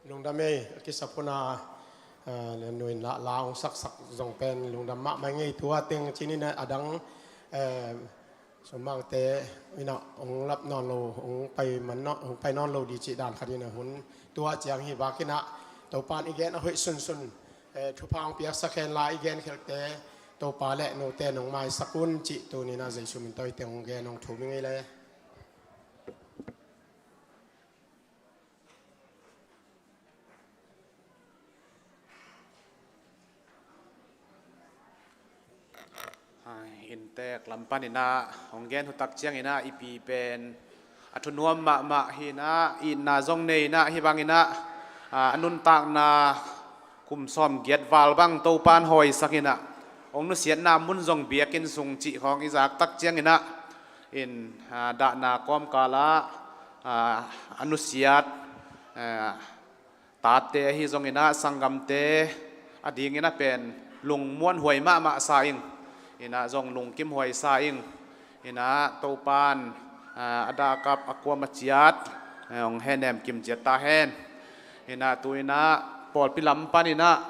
Lungdam ei, a kisap hun a, eh, nuin la, la hong saksak zong pen lungdam mahmah ing ei. Tua teng cinin a dang, eh, Sumangte inah hong lap nawn lo, hong pai man nawn, hong pai nawn lo ding cih dan khat inah hun tua ciang hi vakinah Topan i gen a hoih sunsun, eh, thupha hong piaksak hen la i gen khelte Topa le note nong maisak un cih tuninah Jesu min tawh i teng hong gen hong thum ing ei le. Inntek lam panin ah hong gen uh tak ciangin ah i pi pen a thunuam mahmah hi-in ah, itna zong nei-in ah, hih bangin ah, aa, a nuntakna kum sawmgiat val bang Topa'n hawisak in ah, hong nusiatna mun zong biakinn sung cih khawng i zak tak ciangin ah, in, aa, dahna kawmkal ah, aa, a nusiat, aa, tate ahi zongin ah, sanggamte a dingin ah pen lungmuanhuai mahmah sa ing. In ah zong lungkimhuai sa ing. In ah Topa'n, aa, a dah a kap, a kuam a ciat, aa, hong hehnem kim ciat ta hen. In ah tu-in ah pawlpi lam panin ah,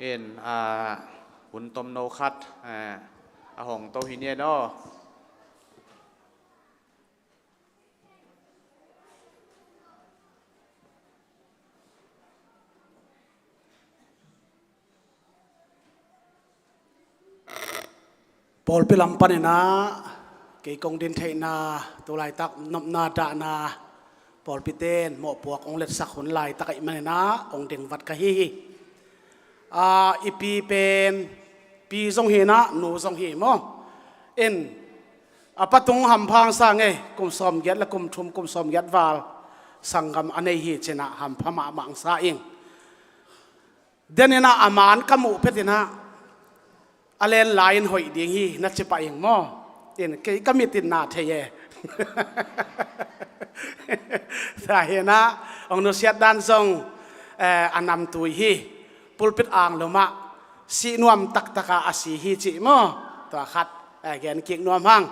in, aa, hun tomno khat, aa, a hong to hi ni e aw. Pawlpi lam panin ah kei kong din theihna, tu laitak nopna dahna pawlpite'n mawhpuak hong letsak hun laitak ahih manin ah hong ding vat ka hi hi. Aa, i pi pen pi zong hi-in ah, nu zong hi maw. In, a patung hampha hong sa ing e, kum sawmgiat le kum thum, kum sawmgiat val sanggam a nei hi ci-in ah hampha mahmah hong sa ing. Denin ah a man ka muh phetin ah, a len lai-in hoih ding hi na ci pah ing maw. In, kei ka mit in na thei e. Tua hi-in ah hong nusiat dan zong, eh, a namtui hi. Pulpit anglum ah sih nuam taktak a a si hi cih maw. Tua khat, eh, gen kik nuam hang.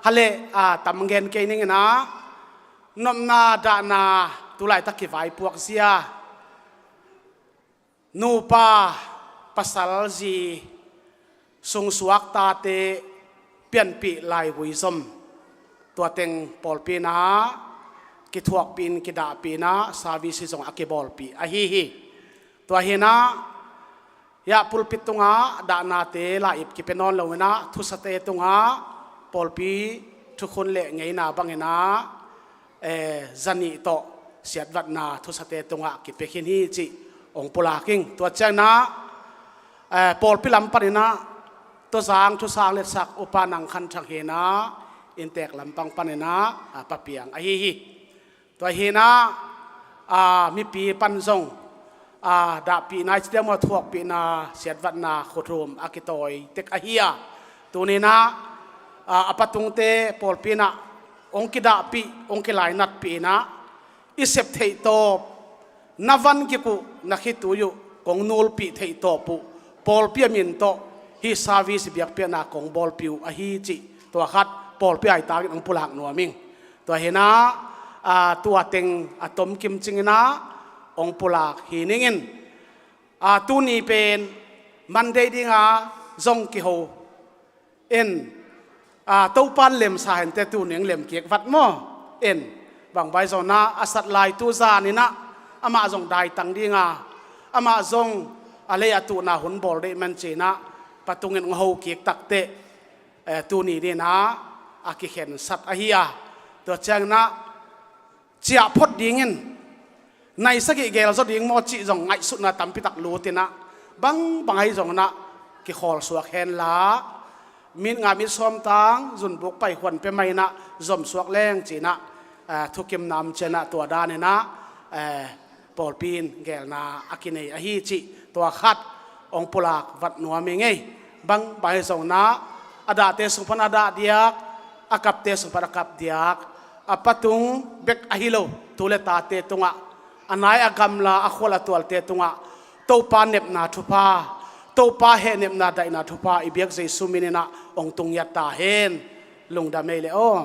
Hale, ah, tam gen kei ning in ah, nopna dahna tu laitak kivaipuak zia, nupa, pasal, zi, sungsuak tate pianpih laigui zom, tua teng pawlpi in ah kithuakpih in, kidahpih in ah service zong a kibawlpih ahi hi. Tua hi-in ah, hiah pulpit tungah dahnate lai-ip kipia nawn lo-in ah, thusate tungah pawlpi thukhun le ngeina bangin ah, eh, zanih tawh siatvatna thusate tungah kipia khin hi cih hong pulak ing. Tua ciangin ah, eh, pawlpi lam panin ah Tawzang thusang letsak Upa Nang Khan Thang hi-in ah, inntek lampang panin ah, ah, Pa Piang ahi hi. Tua hi-in ah, ah, mipi pan zong, ah, dahpihna i ci diam maw, thuakpihna, siatvatna khuthum a kitawi tek ahi a. Tuni-in ah, ah, a patungte pawlpi in ah hong kidahpih, hong kilainatpih in ah, i sep theih tawp, na van kik uh, na khitui uh kong nulpih theih tawp uh, pawlpi a min tawh hih service biakpiakna kong bawlpih uh ahi cih tua khat pawlpi aitak in hong pulak nuam ing. Tua hi-in ah, aa, tua teng a tomkim cingin ah hong pulak hi ning in. Aa, tuni pen Monday ding a zong kiho in, aa, Topa'n lemsa hen te, tuni hong lemkik vat maw. In, bang bai zong in ah a sat lai tu zan in ah amah zong daitang ding a, amah zong a lei a tuhna hun bawl deih man ci-in ah patung in hong hokik tak teh, eh, tuni ding in ah a kikhensat ahi a. Tua ciangin ah ciah phot dingin, nai sagih gel zaw ding maw cih zong ngaihsutna tampitak lut in ah, bangbang ahi zongin ah kikhawlsuak henla, mit nga mit sawm tang zunbuk pai huan pia mai in ah zomsuak leng ci-in ah, eh, thukimna om ciangin ah tua dan in ah, eh, pawlpi in gelna a kinei ahi cih tua khat hong pulak vat nuam ing ei. Bangbang ahi zongin ah a dahte sung pan a dah diak, a kapte sung pan a kap diak, a patung bek ahi lo, tu le tate tungah, a nai a gamla, a khual a tualte tungah Topa nepna thupha, Topa hehnepna daihna thupha i biak Jesu min in ah hong tung ngiat ta hen. Lungdam ei le aw.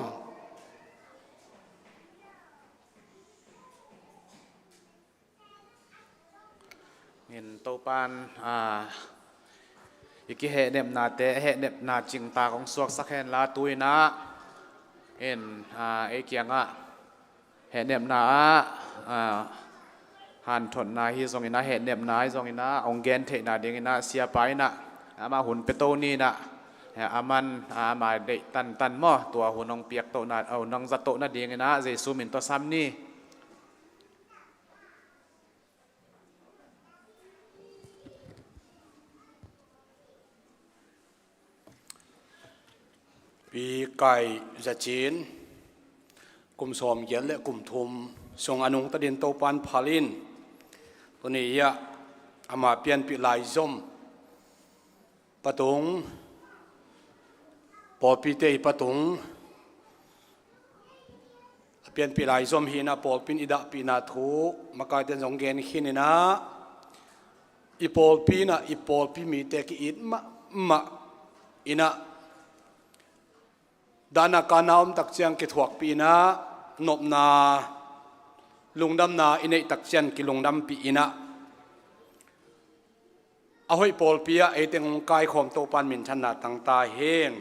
In Topa'n, aa, i kihehnepnate a hehnepna cingtak hong suaksak henla, tu-in ah in, aa, ei kiangah hehnepna ah, aa, hanthotna hi zongin ah, hehnepna hi zongin ah hong gen theihna dingin ah siapa in ah amah hun pia to ni in ah, eh, aman, aa, ama deih tantan maw, tua hun hong piaktohna, hun hong zatohna dingin ah Jesu min tawh sam ni. Pi Kai Za Cin, kum sawmgiat le kum thum sung a nungta dingin Topan phal in, tuni ah ama pianpih laizom patung, pawlpite i patung, a pianpih laizom hi in ah pawlpi in i dahpihna thu makaite in zong gen khin in ah, i pawlpi in ah i pawlpi mite ki-it mahmah in ah, dahna kana om tak ciang kithuakpih in ah, nopna lungdamna i neih tak ciang kilungdampih in ah, a hoih pawlpi ah ei teng hong kaikhawm Topan minthanna tang ta hen.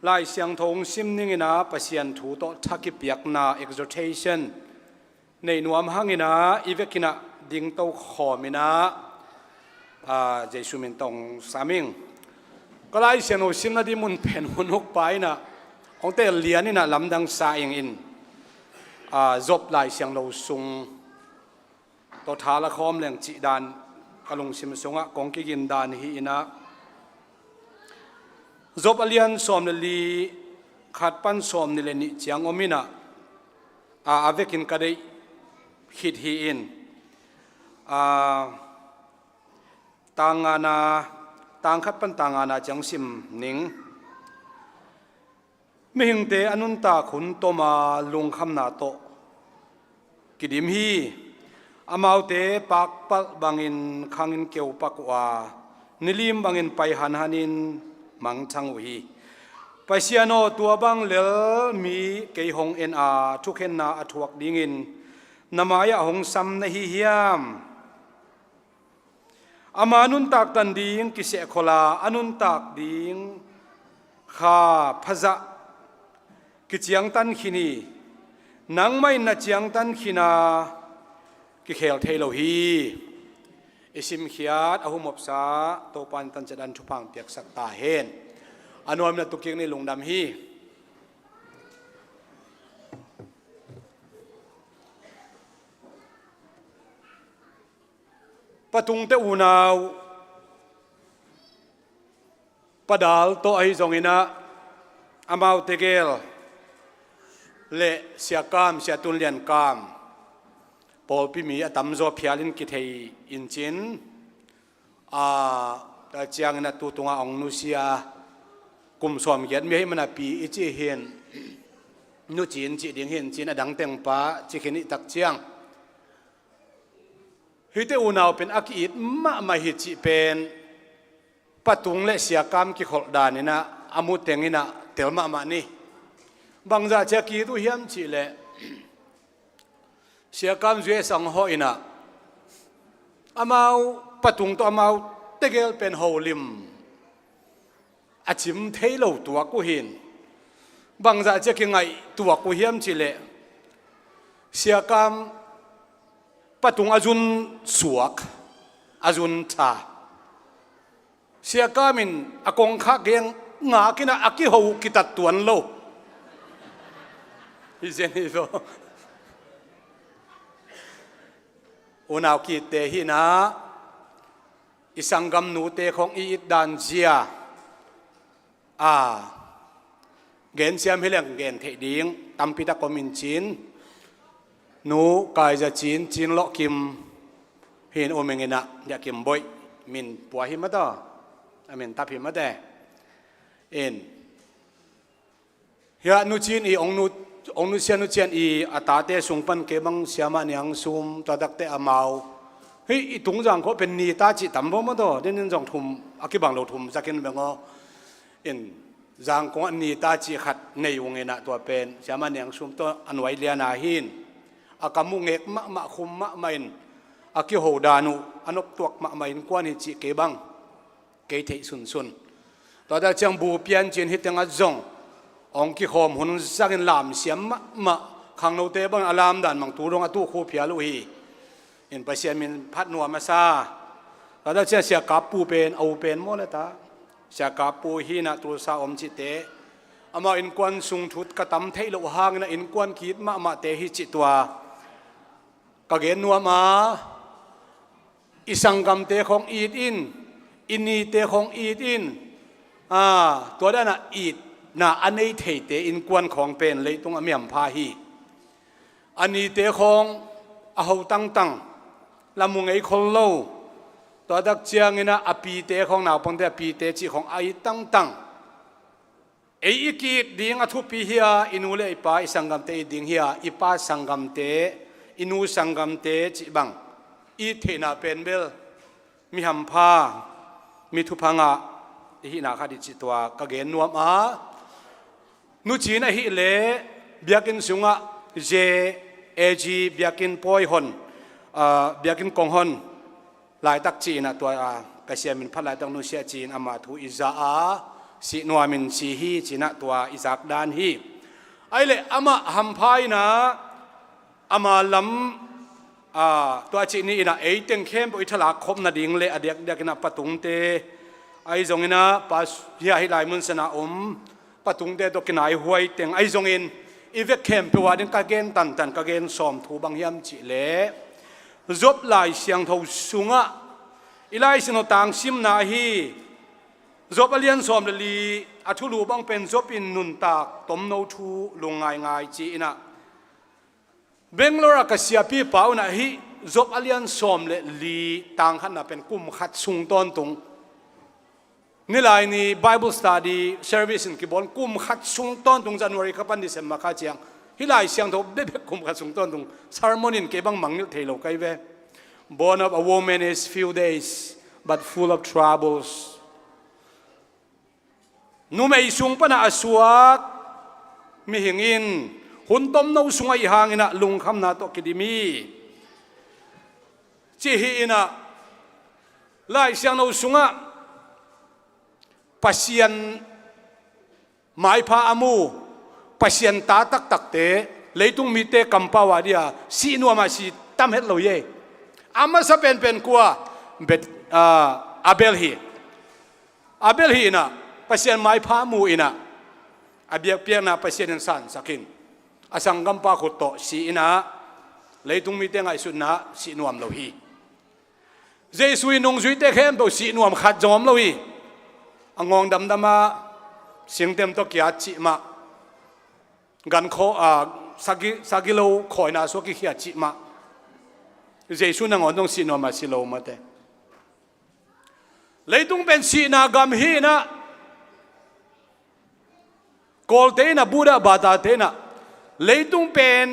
Lai Siangtho hong sim ning in ah Pasian thu tawh tha kipiakna, exhortation, nei nuam hang in ah i vek in ah dingto khawm in ah, aa, Jesu min tawh hong sam ing. Ka Lai Siangtho simna ding mun pen hun huk pa in ah hong teel lian in ah lamdang sa ing in, aa, Job Lai Siangtho sung tawh tha la khawm leng cih dan ka lungsim sungah kong kigin dan hi in ah, Job a lian sawm le li, khat pan sawmnih le nih ciang om in ah, a, a vekin ka deih khit hi in, a, tang ngana, tang khat pan tang ngana ciang sim ning. Mihingte a nuntak hun tawm a lungkhamna tawh kidim hi. Amaute pakpalh bangin khangin keupak uh a, nilim bangin pai hanhanin mangthang uh hi. Pasian aw, tua bang lel mi kei hong en a, thukhenna a thuak dingin na mai-ah hong sam na hi hiam? Ama nuntak tan ding kisehkhol a, a nuntak ding kha phazah kiciangtan khin hi. Nangmah in na ciangtan khin a, kikhel thei lo hi. I simkhiat a humopsa Topan tanciat an thupha piaksak ta hen. A nuam in ah tukik ni, lungdam hi. Patungte unau, Pa Dal tawh ahi zongin ah, amaute gel le Sia Kam, Sia Tun Lian Kam, pawlpi mi a tamzaw phialin kithei in cin, a, tua ciangin ah tu tungah hong nusia, kum sawmgiat mi ahih man a pi i cih hi in, nucin cih ding hi in cin, a dang teng pa cih khin i tak ciang, hihte unau pen a ki-it mahmah hi cih pen Patung le Sia Kam kikholh dan in ah a mu teng in ah tel mahmah ni. Bangzah ciang ki-it uh hiam cih leh, Sia Kam zui a sang hawh in ah, amau Patung tawh amaute gel pen holim a cim thei lo tuak uh hi in. Bangzah ciang kingaih tuak uh hiam cih leh, Sia Kam Patung a zun suak, a zun tha. Sia Kam in a kongkhak geng ngak in ah a kiho kitat tuan lo. Hi zen hi lo. Unau ki-itte hi in ah, i sanggamnute khawng i it dan zia, a, gen siam hi leng gen theih ding tampi tak om in cin, Nu Kai Za Cin, Cin Lawh Kim hi in, um ing in ah, Dah Kim Boih, min pua hi mataw, a min tap hi mate in. Hiah Nu Cin i, ong nu, ong nusia Nu Cin i a tate sung pan kei bang Siamah Niang Sum, tua takte amau, hih i Tungzang khawng pen Nita cih tam bo mataw, den in zong thum a kibang lo, thum zakin beng aw. In, Zangkong ah Nita cih khat nei ung in ah, tua pen Siamah Niang Sum tawh a nuai lian a hi in, a kam uh ngek mahmah, khum mahmah in, a kiho dan uh a noptuak mahmah, innkuan hi cih kei bang kei theih sunsun. Tua tak ciang bu pian cin, hih tengah zong ong kikhawm hun zangin lamsiam mahmah, khangnote bangin a lam dan bang tu dong a tu khu phial uh hi. In, Pasian min phat nuam a sa. Tua tak ciang Sia Kap Pu pen, a u pen maw le ta, Sia Kap Pu hi in ah Tulsa om cihte, amau innkuan sung thu ka tam theih loh hangin ah innkuan ki-it mahmahte hi cih tua ka gen nuam a, i sanggamte khawng it in, i nite khawng it in, a, tua dan ah it Na a nei theite innkuan khawng pen leitung a mihampha hi. A nite khawng a ho tangtang, la mu ngei khol lo. Tua tak ciangin ah a pite khawng, naupangte a pite cih khawng a it tangtang. Ei i ki-it ding a thupi hi a, i nu le i pa, i sanggamte it ding hi a, i pa sanggamte, i nu sanggamte cih bang i theihna pen bel mihampha, mi thupha ngah i hihna khat i cih tua ka gen nuam a. Nu Cin ahih leh biakinn sungah J A G biakinn pawi hon, ah, biakinn kong hon laitak ci-in ah tua, ah, ka siamin phat laitak Nu Sia Cin amah thu i za a, sih nuamin si hi ci-in ah tua i zak dan hi. Ahih leh amah hampha in ah ama lam, aa, tua cih ni-in ah ei teng khempeuh i thalak khop nading le a diakdiakin ah patungte, ahi zongin ah pas-, hia hih lai mun sana om patungte tawh kinaihuai teng, ahi zongin i vek khempeuh ah ding ka gen tantan, ka gen sawm thu bang hiam cih leh Job Lai Siangtho sungah i Lai Siangtho tangsimna hi. Job a lian sawm le li a thulu bang pen Job in nuntak tomno thu lungngaingai ci-in ah Bangalore a ka siapipa un ah hih Job a lian sawm le li tang khatna pen kum khat sung tawntung. Nilai ni Bible study service in kibawl kum khat sung tawntung, January kha pan December kha ciang. Hih Lai Siangtho bekbek kum khat sung tawntung. Sermon in kei bang mangngilh thei lo ka hi ve. Bond of a woman is few days, but full of troubles. Numei sung pana a suak mihing in hun tomno sungah i hangin ah lungkhamna tawh kidim hi. Cih hi-in ah Lai Siangtho sungah Pasian maipha a mu, Pasian ta taktakte, leitung mite kampau a dia sih nuam a si tam het lo hi. A masa penpen kua, Bet, ah, Abel hi. Abel hi-in ah Pasian maipha mu-in ah a biakpiakna Pasian in sansak in, a sanggampa khut tawh si-in ah leitung mite ngaihsutna sih nuam lo hi. Jesu in nungzuite khempeuh sih nuam khat zong om lo hi. A ngawng damdam a singtem tawh kiat cih mah, gan khaw, a, sagi, sagilo khawina suak kikhia cih mah, Jesu nangawn zong sih nuam a si lo mate. Leitung pen sihna gam hi-in ah, Kawlte in ah, Buddha bata te in ah, leitung pen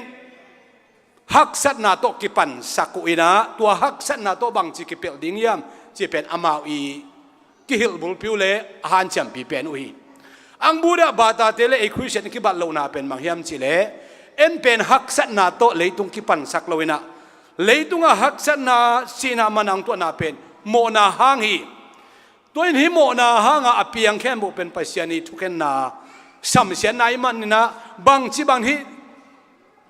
haksatna tawh kipansak uh in ah, tua haksatna tawh bangci kipelh ding hiam cih pen amau i kihilh bulpi uh le a hanciampi pen uh hi. Ang Buddha bata te le ei Khristian i kibat lohna pen bang hiam cih leh, en pen haksatna tawh leitung kipansak lo in ah, leitungah haksatna, sihna, manang tuahna pen mawhna hang hi. Tua in hih mawhna hangah a piang khempeuh pen Pasian i thukhenna samsiatna ahih manin ah, bangci bang hih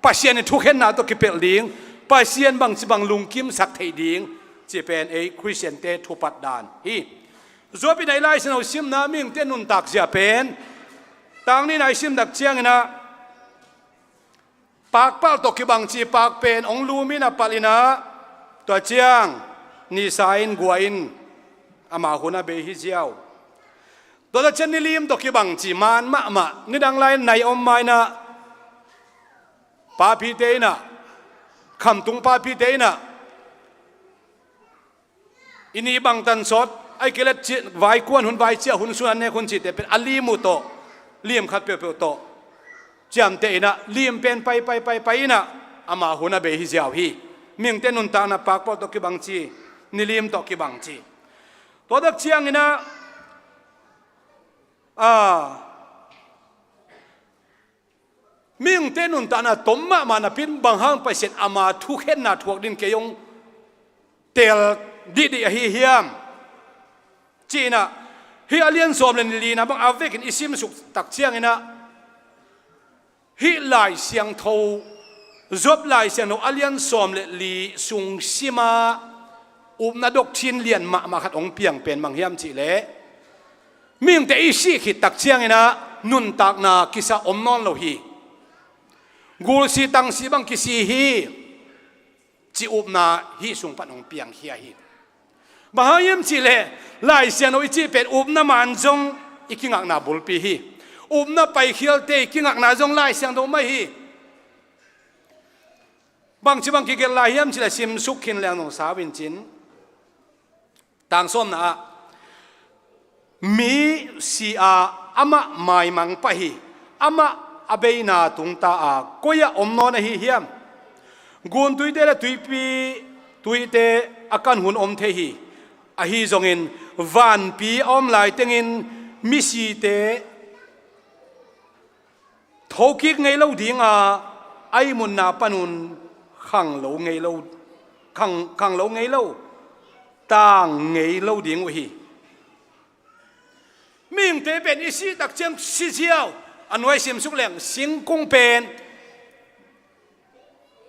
Pasian i thukhenna tawh kipelh ding, Pasian bangci bang lungkimsak theih ding cih pen ei Khristiante thupat dan hi. Job in ah i Lai Siangtho simna mihingte nuntak zia pen tang nihna i sim tak ciangin ah, pakpalh tawh kibang ci, pak pen hong lum in a palh in ah, tua ciang nisa in, gua in, ama hun a bei hi ziau. Tua ta ciang nilim tawh kibang ci, man mahmah, nidang lai nai om ma in ah, papite in ah, khamtung papite in ah, i ni bangtan sawt, ahih kei leh ci-, vaikuan hun, vaicia hun, sun an nek hun cihte pen a lim uh tawh, lim khat peuhpeuh tawh ciamteh in ah, lim pen pai, pai, pai, pai in ah, ama hun a bei hi ziau hi. Mihingte nuntakna pakpalh tawh kibang ci, nilim tawh kibang ci. Tua tak ciangin ah, a, mihingte nuntakna tom mahmah napi-in bang hang Pasian ama thukhenna thuak ding kei hong teel dihdih ahi hiam? Ci-in ah, hih a lian sawm le lina bang a vekin i simsuk tak ciangin ah, hih Lai Siangtho, Job Lai Siangtho a lian sawm le li sung sima upna doctrine lian mahmah khat hong piang pen bang hiam cih leh, mihingte i sih khit tak ciangin ah nuntakna kisa om nawn lo hi. Gulsi tangsi bang kisi hi, ci upna hih sung pan hong piangkhia hi. Bang hang hiam cih leh, Lai Siangtho i cih pen upna man zong i kingakna bulpi hi. upna paikhialte i kingakna zong Lai Siangtho mah hi. Bangci bang kigelh lai hiam cih leh simsuk khin leng nong sau in cin. Tang sawmna ah, mi si a amah maimang pah hi. Amah a beina tungta a koi-ah om nawn ahi hiam? Guntuite le tuipi tuite a kan hun om thei hi. Ahi zongin vanpi a om lai tengin misite thokik ngei lo ding a, a ihmutna panun khang lo ngei lo, khang, khang lo ngei lo, tang ngei lo ding uh hi. Mihingte pen i sih takciang si ziau, a nuai simsuk leng singkung pen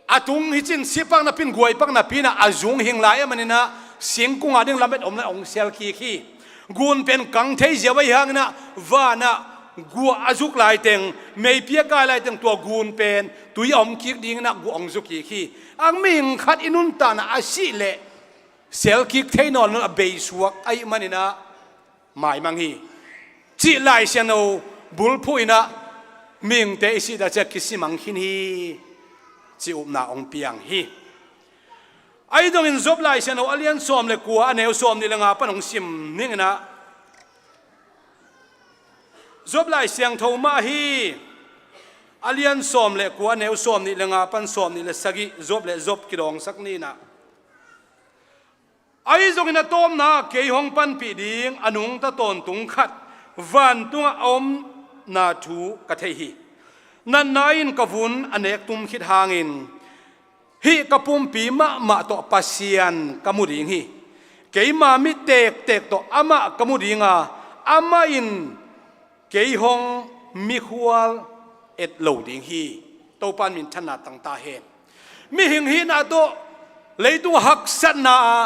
a tung hi cin, si pak napi in, guai pak napi in ah, a zung hing lai a manin ah singkung a ding lamet om lai hong sel kik hi. Gun pen kang thei ziau ahih hangin ah, van ah guah a zuk laiteng, meipi a kai laiteng tua gun pen tui a om kik dingin ah guah hong zu kik hi. Ang mihing khat i nuntakna a sih leh sel kik thei nawn lo a beisuak ahih manin ah maimang hi, cih Lai Siangtho bulphuh in ah mihingte i sih takciang kisimang khin hi, cih upna hong piang hi. Ahi zongin Job Lai Siangtho a lian sawm le kua, a neu sawmnih le nga pan hong sim ning in ah, Job Lai Siangtho mah hi. A lian sawm le kua, a neu sawmnih le nga pan sawmnih le sagih, Job le Job kidawngsak ni in ah, ahi zongin a tawpna kei hong panpih ding a nungta tawntung khat vantungah a omna thu ka thei hi. Natna in ka vun a nek tum khit hangin hih ka pumpi mahmah tawh Pasian ka mu ding hi. Keima mit tektek tawh amah ka mu ding a, amah in kei hong mikhual et lo ding hi. Topa in minthanna tang ta hen. Mihing hihna tawh leitung haksatna a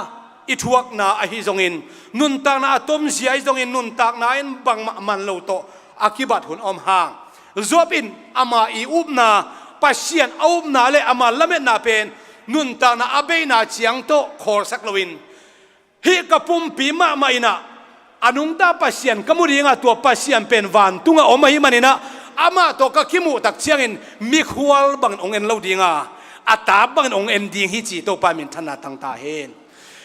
i thuakna ahi zongin, nuntakna a tomzia ahi zongin, nuntakna in bangmah man lo tawh a kibat hun a om hang, Job in ama i upna, Pasian a upna le ama lametna pen nuntakna a beina ciang tawh khawlsak loin, hih ka pumpi mahmah in ah a nungta Pasian ka mu ding a, tua Pasian pen vantungah om ahih manin ah, amah tawh ka kimuh takciangin mikhual bangin hong en lo ding a, a tap bangin hong en ding hi, ci Topa in minthanna tang ta hen.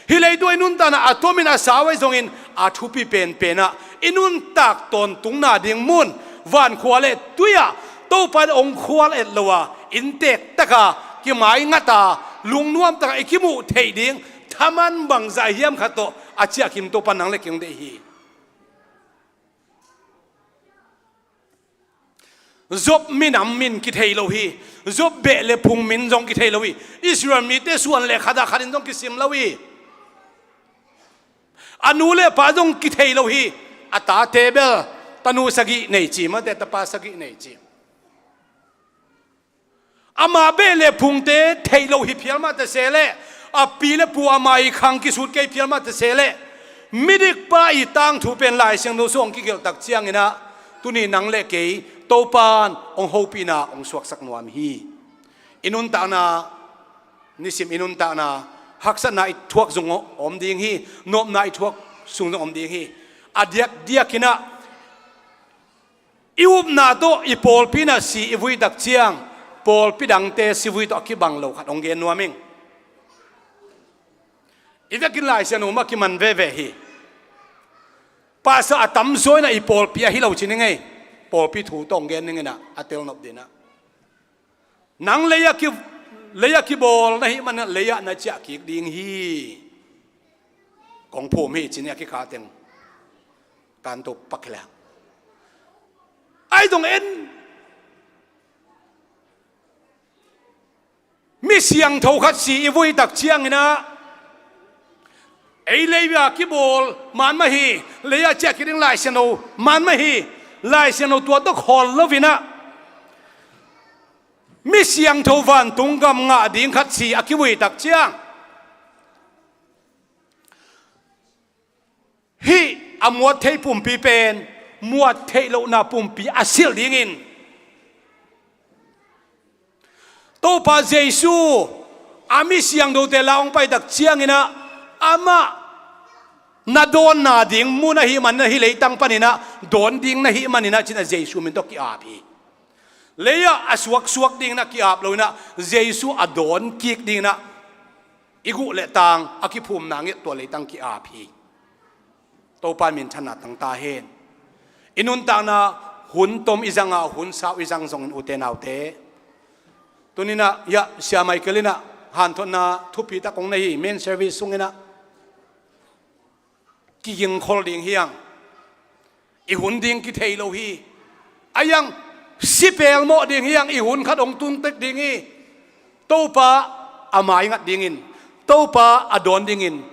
Hih leitung i nuntakna a tomin a sau ahi zongin, a thupi penpen ah i nuntak tawntungna ding mun, vankhua le tui ah Topa in hong khual et lo a, inntek tak a kimaingat a, lungnuam tak a i kimuh theih ding thaman bangzah hiam khat tawh a ciahkhim Topa in nang le kei hong deih hi. Job minam min kithei lo hi. Job beh le phung min zong kithei lo hi. Israel mite suan le khat a khat in zong kisim lo hi. A nu le pa zong kithei lo hi. A tate bel tanu sagih nei ci, mate tapa sagih nei ci. Ama beh le phungte theih loh hi phial mah ta se leh, a pi le pu ama i khang kisut kei phial mah ta se leh, midikpa i tangthu pen Lai Siangtho sung hong kigelh tak ciangin ah, tuni nang le kei Topa'n hong hopihna hong suaksak nuam hi. I nuntakna, nisim i nuntakna, haksatna i thuak zong om ding hi, nopna i thuak sung zong om ding hi. A diakdiakin ah, i upna tawh i pawlpi in ah si i vui tak ciang, pawlpi dangte sivui tawh a kibang lo khat hong gen nuam ing. I vekin Lai Siangtho mah kiman veve hi. Pastor a tamzaw in ah i pawlpi ahi lo ci ning ei. Pawlpi thu tawh hong gen ning in ah, a telnop ding ah. Nang lei ah ki, lei ah kibawl na hih manin ah lei ah na ciah kik ding hi. Kong phum hi ci-in a kikha teng kan to pak hi leh. Ai dong en. Mi siangtho khat si i vui tak ciangin ah, ei lei ah kibawl man mah hi, lei ah ciah kik ding Lai Siangtho man mah hi. Lai Siangtho tua tawh khawl lo in ah, mi siangtho vantung gam ngah ding khat si a kivui tak ciang, hih a muat theih pumpi pen muat theih lohna pumpi a silh dingin, Topa Jesu a mi siangthote la hong pai tak ciangin ah, amah na dawnna ding mun ahih manin ah, hih leitang panin ah dawn ding na hih manin ah, ci-in ah Jesu min tawh ki-ap hi. Lei-ah a suaksuak dingin ah ki-ap lo-in ah, Jesu a dawn kik dingin ah i guh le tang a kiphumna ngiat tua leitang ki-ap hi. Topa minthanna tang ta hen. I nuntakna hun tom i zang a, hun sau i zang zongin, ute naute, tuni-in ah, ya, Sia Michael in ah hanthotna thupi tak hong nei hi. Main service sungin ah kigingkhol ding hi hang. I hun ding kithei lo hi. Ahi hang, si pelmawh ding hi hang, i hun khat hong tun tek ding hi. Topa a maingat dingin, Topa a dawn dingin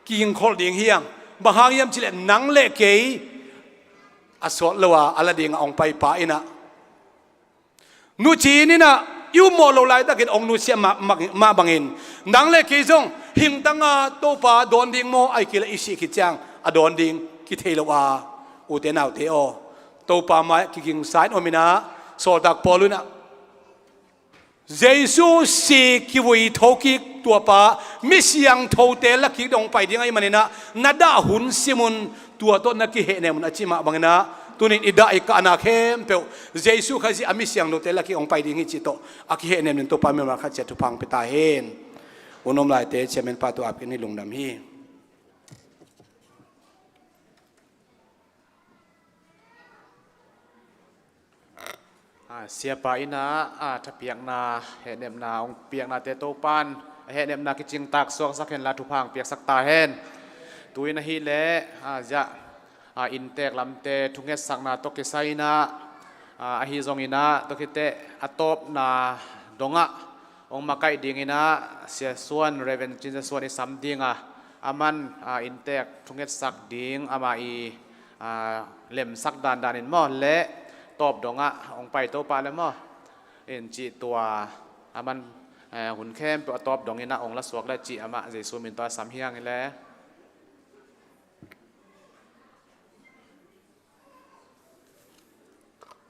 kigingkhol ding hi hang. Bang hang hiam cih leh, nang le kei a sawt lo a, a la dingin hong paipa in ah, nuci in ah, i ummawh loh laitakin hong nusiat mah, mah, mah bangin, nang le kei zong hingtang a Topa dawn ding maw, ahih kei leh i sih khit ciang a dawn ding kithei lo a, ute naute aw. Topa mai-ah kigingsa-in om in ah, sawltak Paul in ah, Jesu si kivui thokik tua pa, mi siangthote lakik dong pai ding ahih manin ah, na dah hun sim un, tua tawh na kihehnem un, a cih mah bangin ah, tuni-in i dah i kahna khempeuh Jesu Khazih a mi siangthote lakik hong pai ding hi cih tawh a kihehnem dingin Topa mimal khat ciat thupha hong pia ta hen. Hun om laite, chairman pa tawh ap kik ni, lungdam hi. Ah, siapa in ah, ah, thapiakna, hehnemna hong piaknate Topa'n a hehnemna kicingtak suaksak henla, thupha hong piaksak ta hen. Tu-in ahih leh, ah, ziah, ah, inntek lamte thungetsakna tawh kisai in ah, ah, ahi zongin ah, tua khit teh a tawpna dongah hong makaih dingin ah, Sia Suan, Reverend Cin Sia Suan i sam ding a, aman, ah, inntek thungetsak ding, amah i, ah, lemsak dandanin maw, le tawp dongah hong pai to pah le maw, in cih tua, aman, eh, hun khempeuh a tawp dongin ah hong la suak le cih, amah Jesu min tawh a sam hi hang hi le.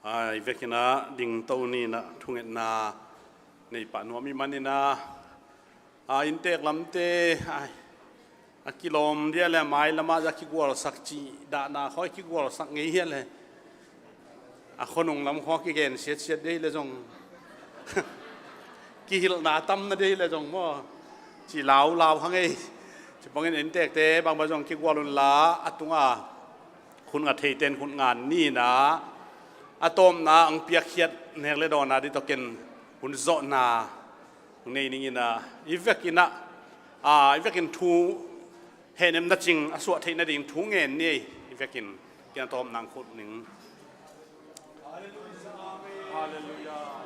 Ai, vekin ah dingto ni in ah, thungetna nei pah nuam i hih manin ah, a inntek lamte, ai, a kilawm dia le, mailam ah a kigualsak cih dahna khawng, kigualsak ngei hi a le, a khonung lam khawng kigen siatsiat dei le zong, kihilhna tamna dei le zong maw, ci laulau hang ei. Ci bangin inntekte bangbang zong kigual unla, a tunga khut nga theite'n khut ngan ni in ah, a tawpna hong piakkhiat nek le dawnna ding tawh ken hun zawhna hong nei ning in ah, i vekin ah, a, i vekin thu hehnemna cing a suah theih nading thu ngen ni ei. I vekin ken a tawpna hong khut ning. Halleluiah.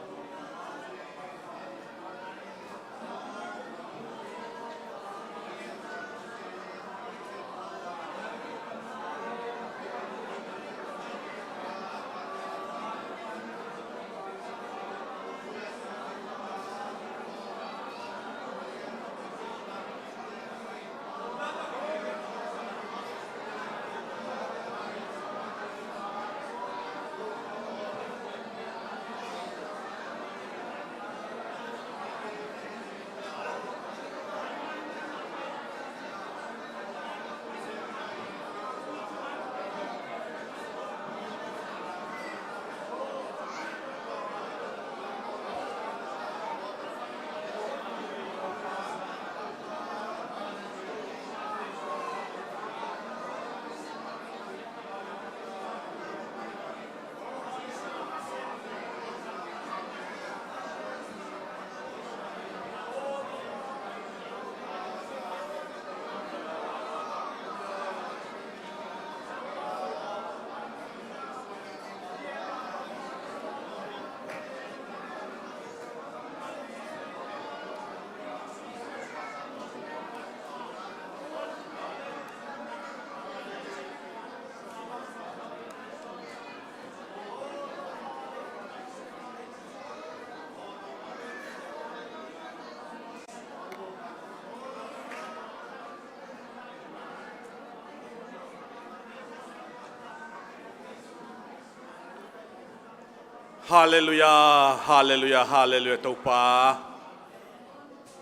Halleluiah, halleluiah, halleluiah, Topa.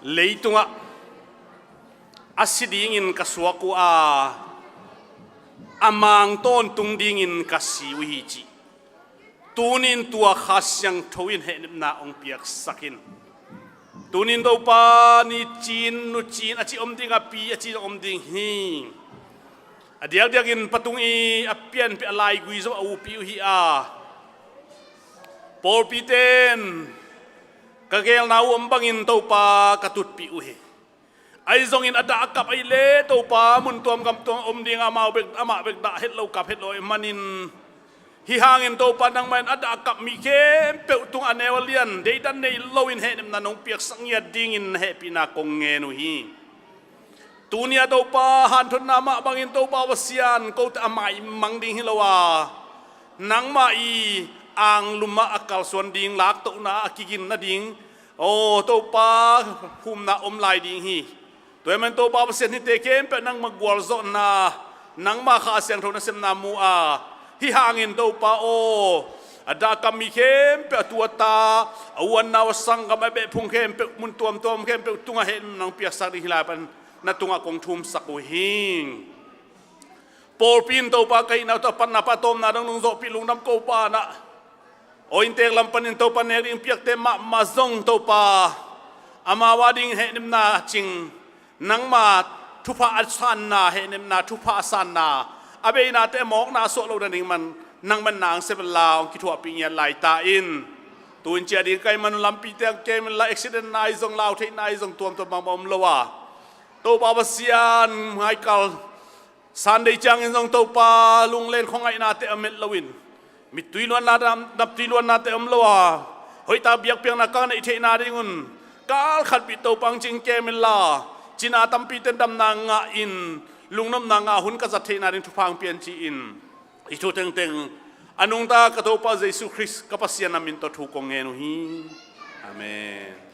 Leitungah a si dingin ka suak uh a, a mang tawntung dingin ka si uh hi, cih. Tunin tua Kha Siangtho in hehnepna hong piaksak in. Tunin Topa, ni cin, nu cin, a ci om ding, a pi, a ci zong om ding hi. A diakdiakin patung i a pianpih, a laigui zong a upih uh hi a, pawlpite in ka geelna uh om bangin Topa ka tutpih uh hi. Ahi zongin a dah a kap ahih leh Topa, mun tuam gam tuam om ding a, amau bek, amah bek dah het lo, kap het lo ahih manin, hih hangin Topa, nangmah in a dah a kap mi khempeuh tungah a neu a lian, deidan nei loin hehnepna nong piaksak ngiat dingin na hehpihna kong ngen uh hi. Tuni-ah Topa, hanthotna mah bangin Topa Pasian, kote a maimang ding hi lo a, nangmah i anglumah a kalsuan ding, laktohna a kigin nading, aw Topa, humna om lai ding hi. Tua ahih manin Topa Pasian, hihte khempeuh nangmah gualzawhna, nangmah Kha Siangtho nasepna mu a, hih hangin Topa aw, a dah a kap mi khempeuh, a tu a ta, a u a nau, a sanggam, a behphung khempeuh, mun tuamtuam khempeuh tungah hehnepna nong piaksak ding hi lai pan na tungah kong thumsak uh hi. Pawlpi in Topa, ka hihna uh tawh a patna, a tawpna dong nong zawhpih, lungdam ko Pa na. Aw, inntek lam panin Topa nek ding piakte mahmah zong Topa, amau a ding hehnepna cing, nangma thupha a sanna, hehnepna thupha a sanna, a beinate a mawkna a suah loh nading man nangman na hong sep inla, hong kithuahpih ngiat lai ta in. Tu-in ciah ding ka hih man un lampite ah kem inla, accident na ahi zong, lau theihna ahi zong, tuamtuam bangmah om lo a, Topa Pasian, ngaikal Sunday ciangin zong Topa, lunglen khuangaihnate a met loin, mittui luanna, dam, naptui luannate om lo a, hoihtak biakpiakna ka neih theihna dingun kal khatpih Topa hong cing kem inla, cina tampite in damna ngah in, lungnopna ngah hun ka zat theihna ding thupha hong pia in ci-in, hih thu tengteng a nungta ka Topa Jesu Khrist ka Pasian na min tawh thu kong ngen uh hi. Amen.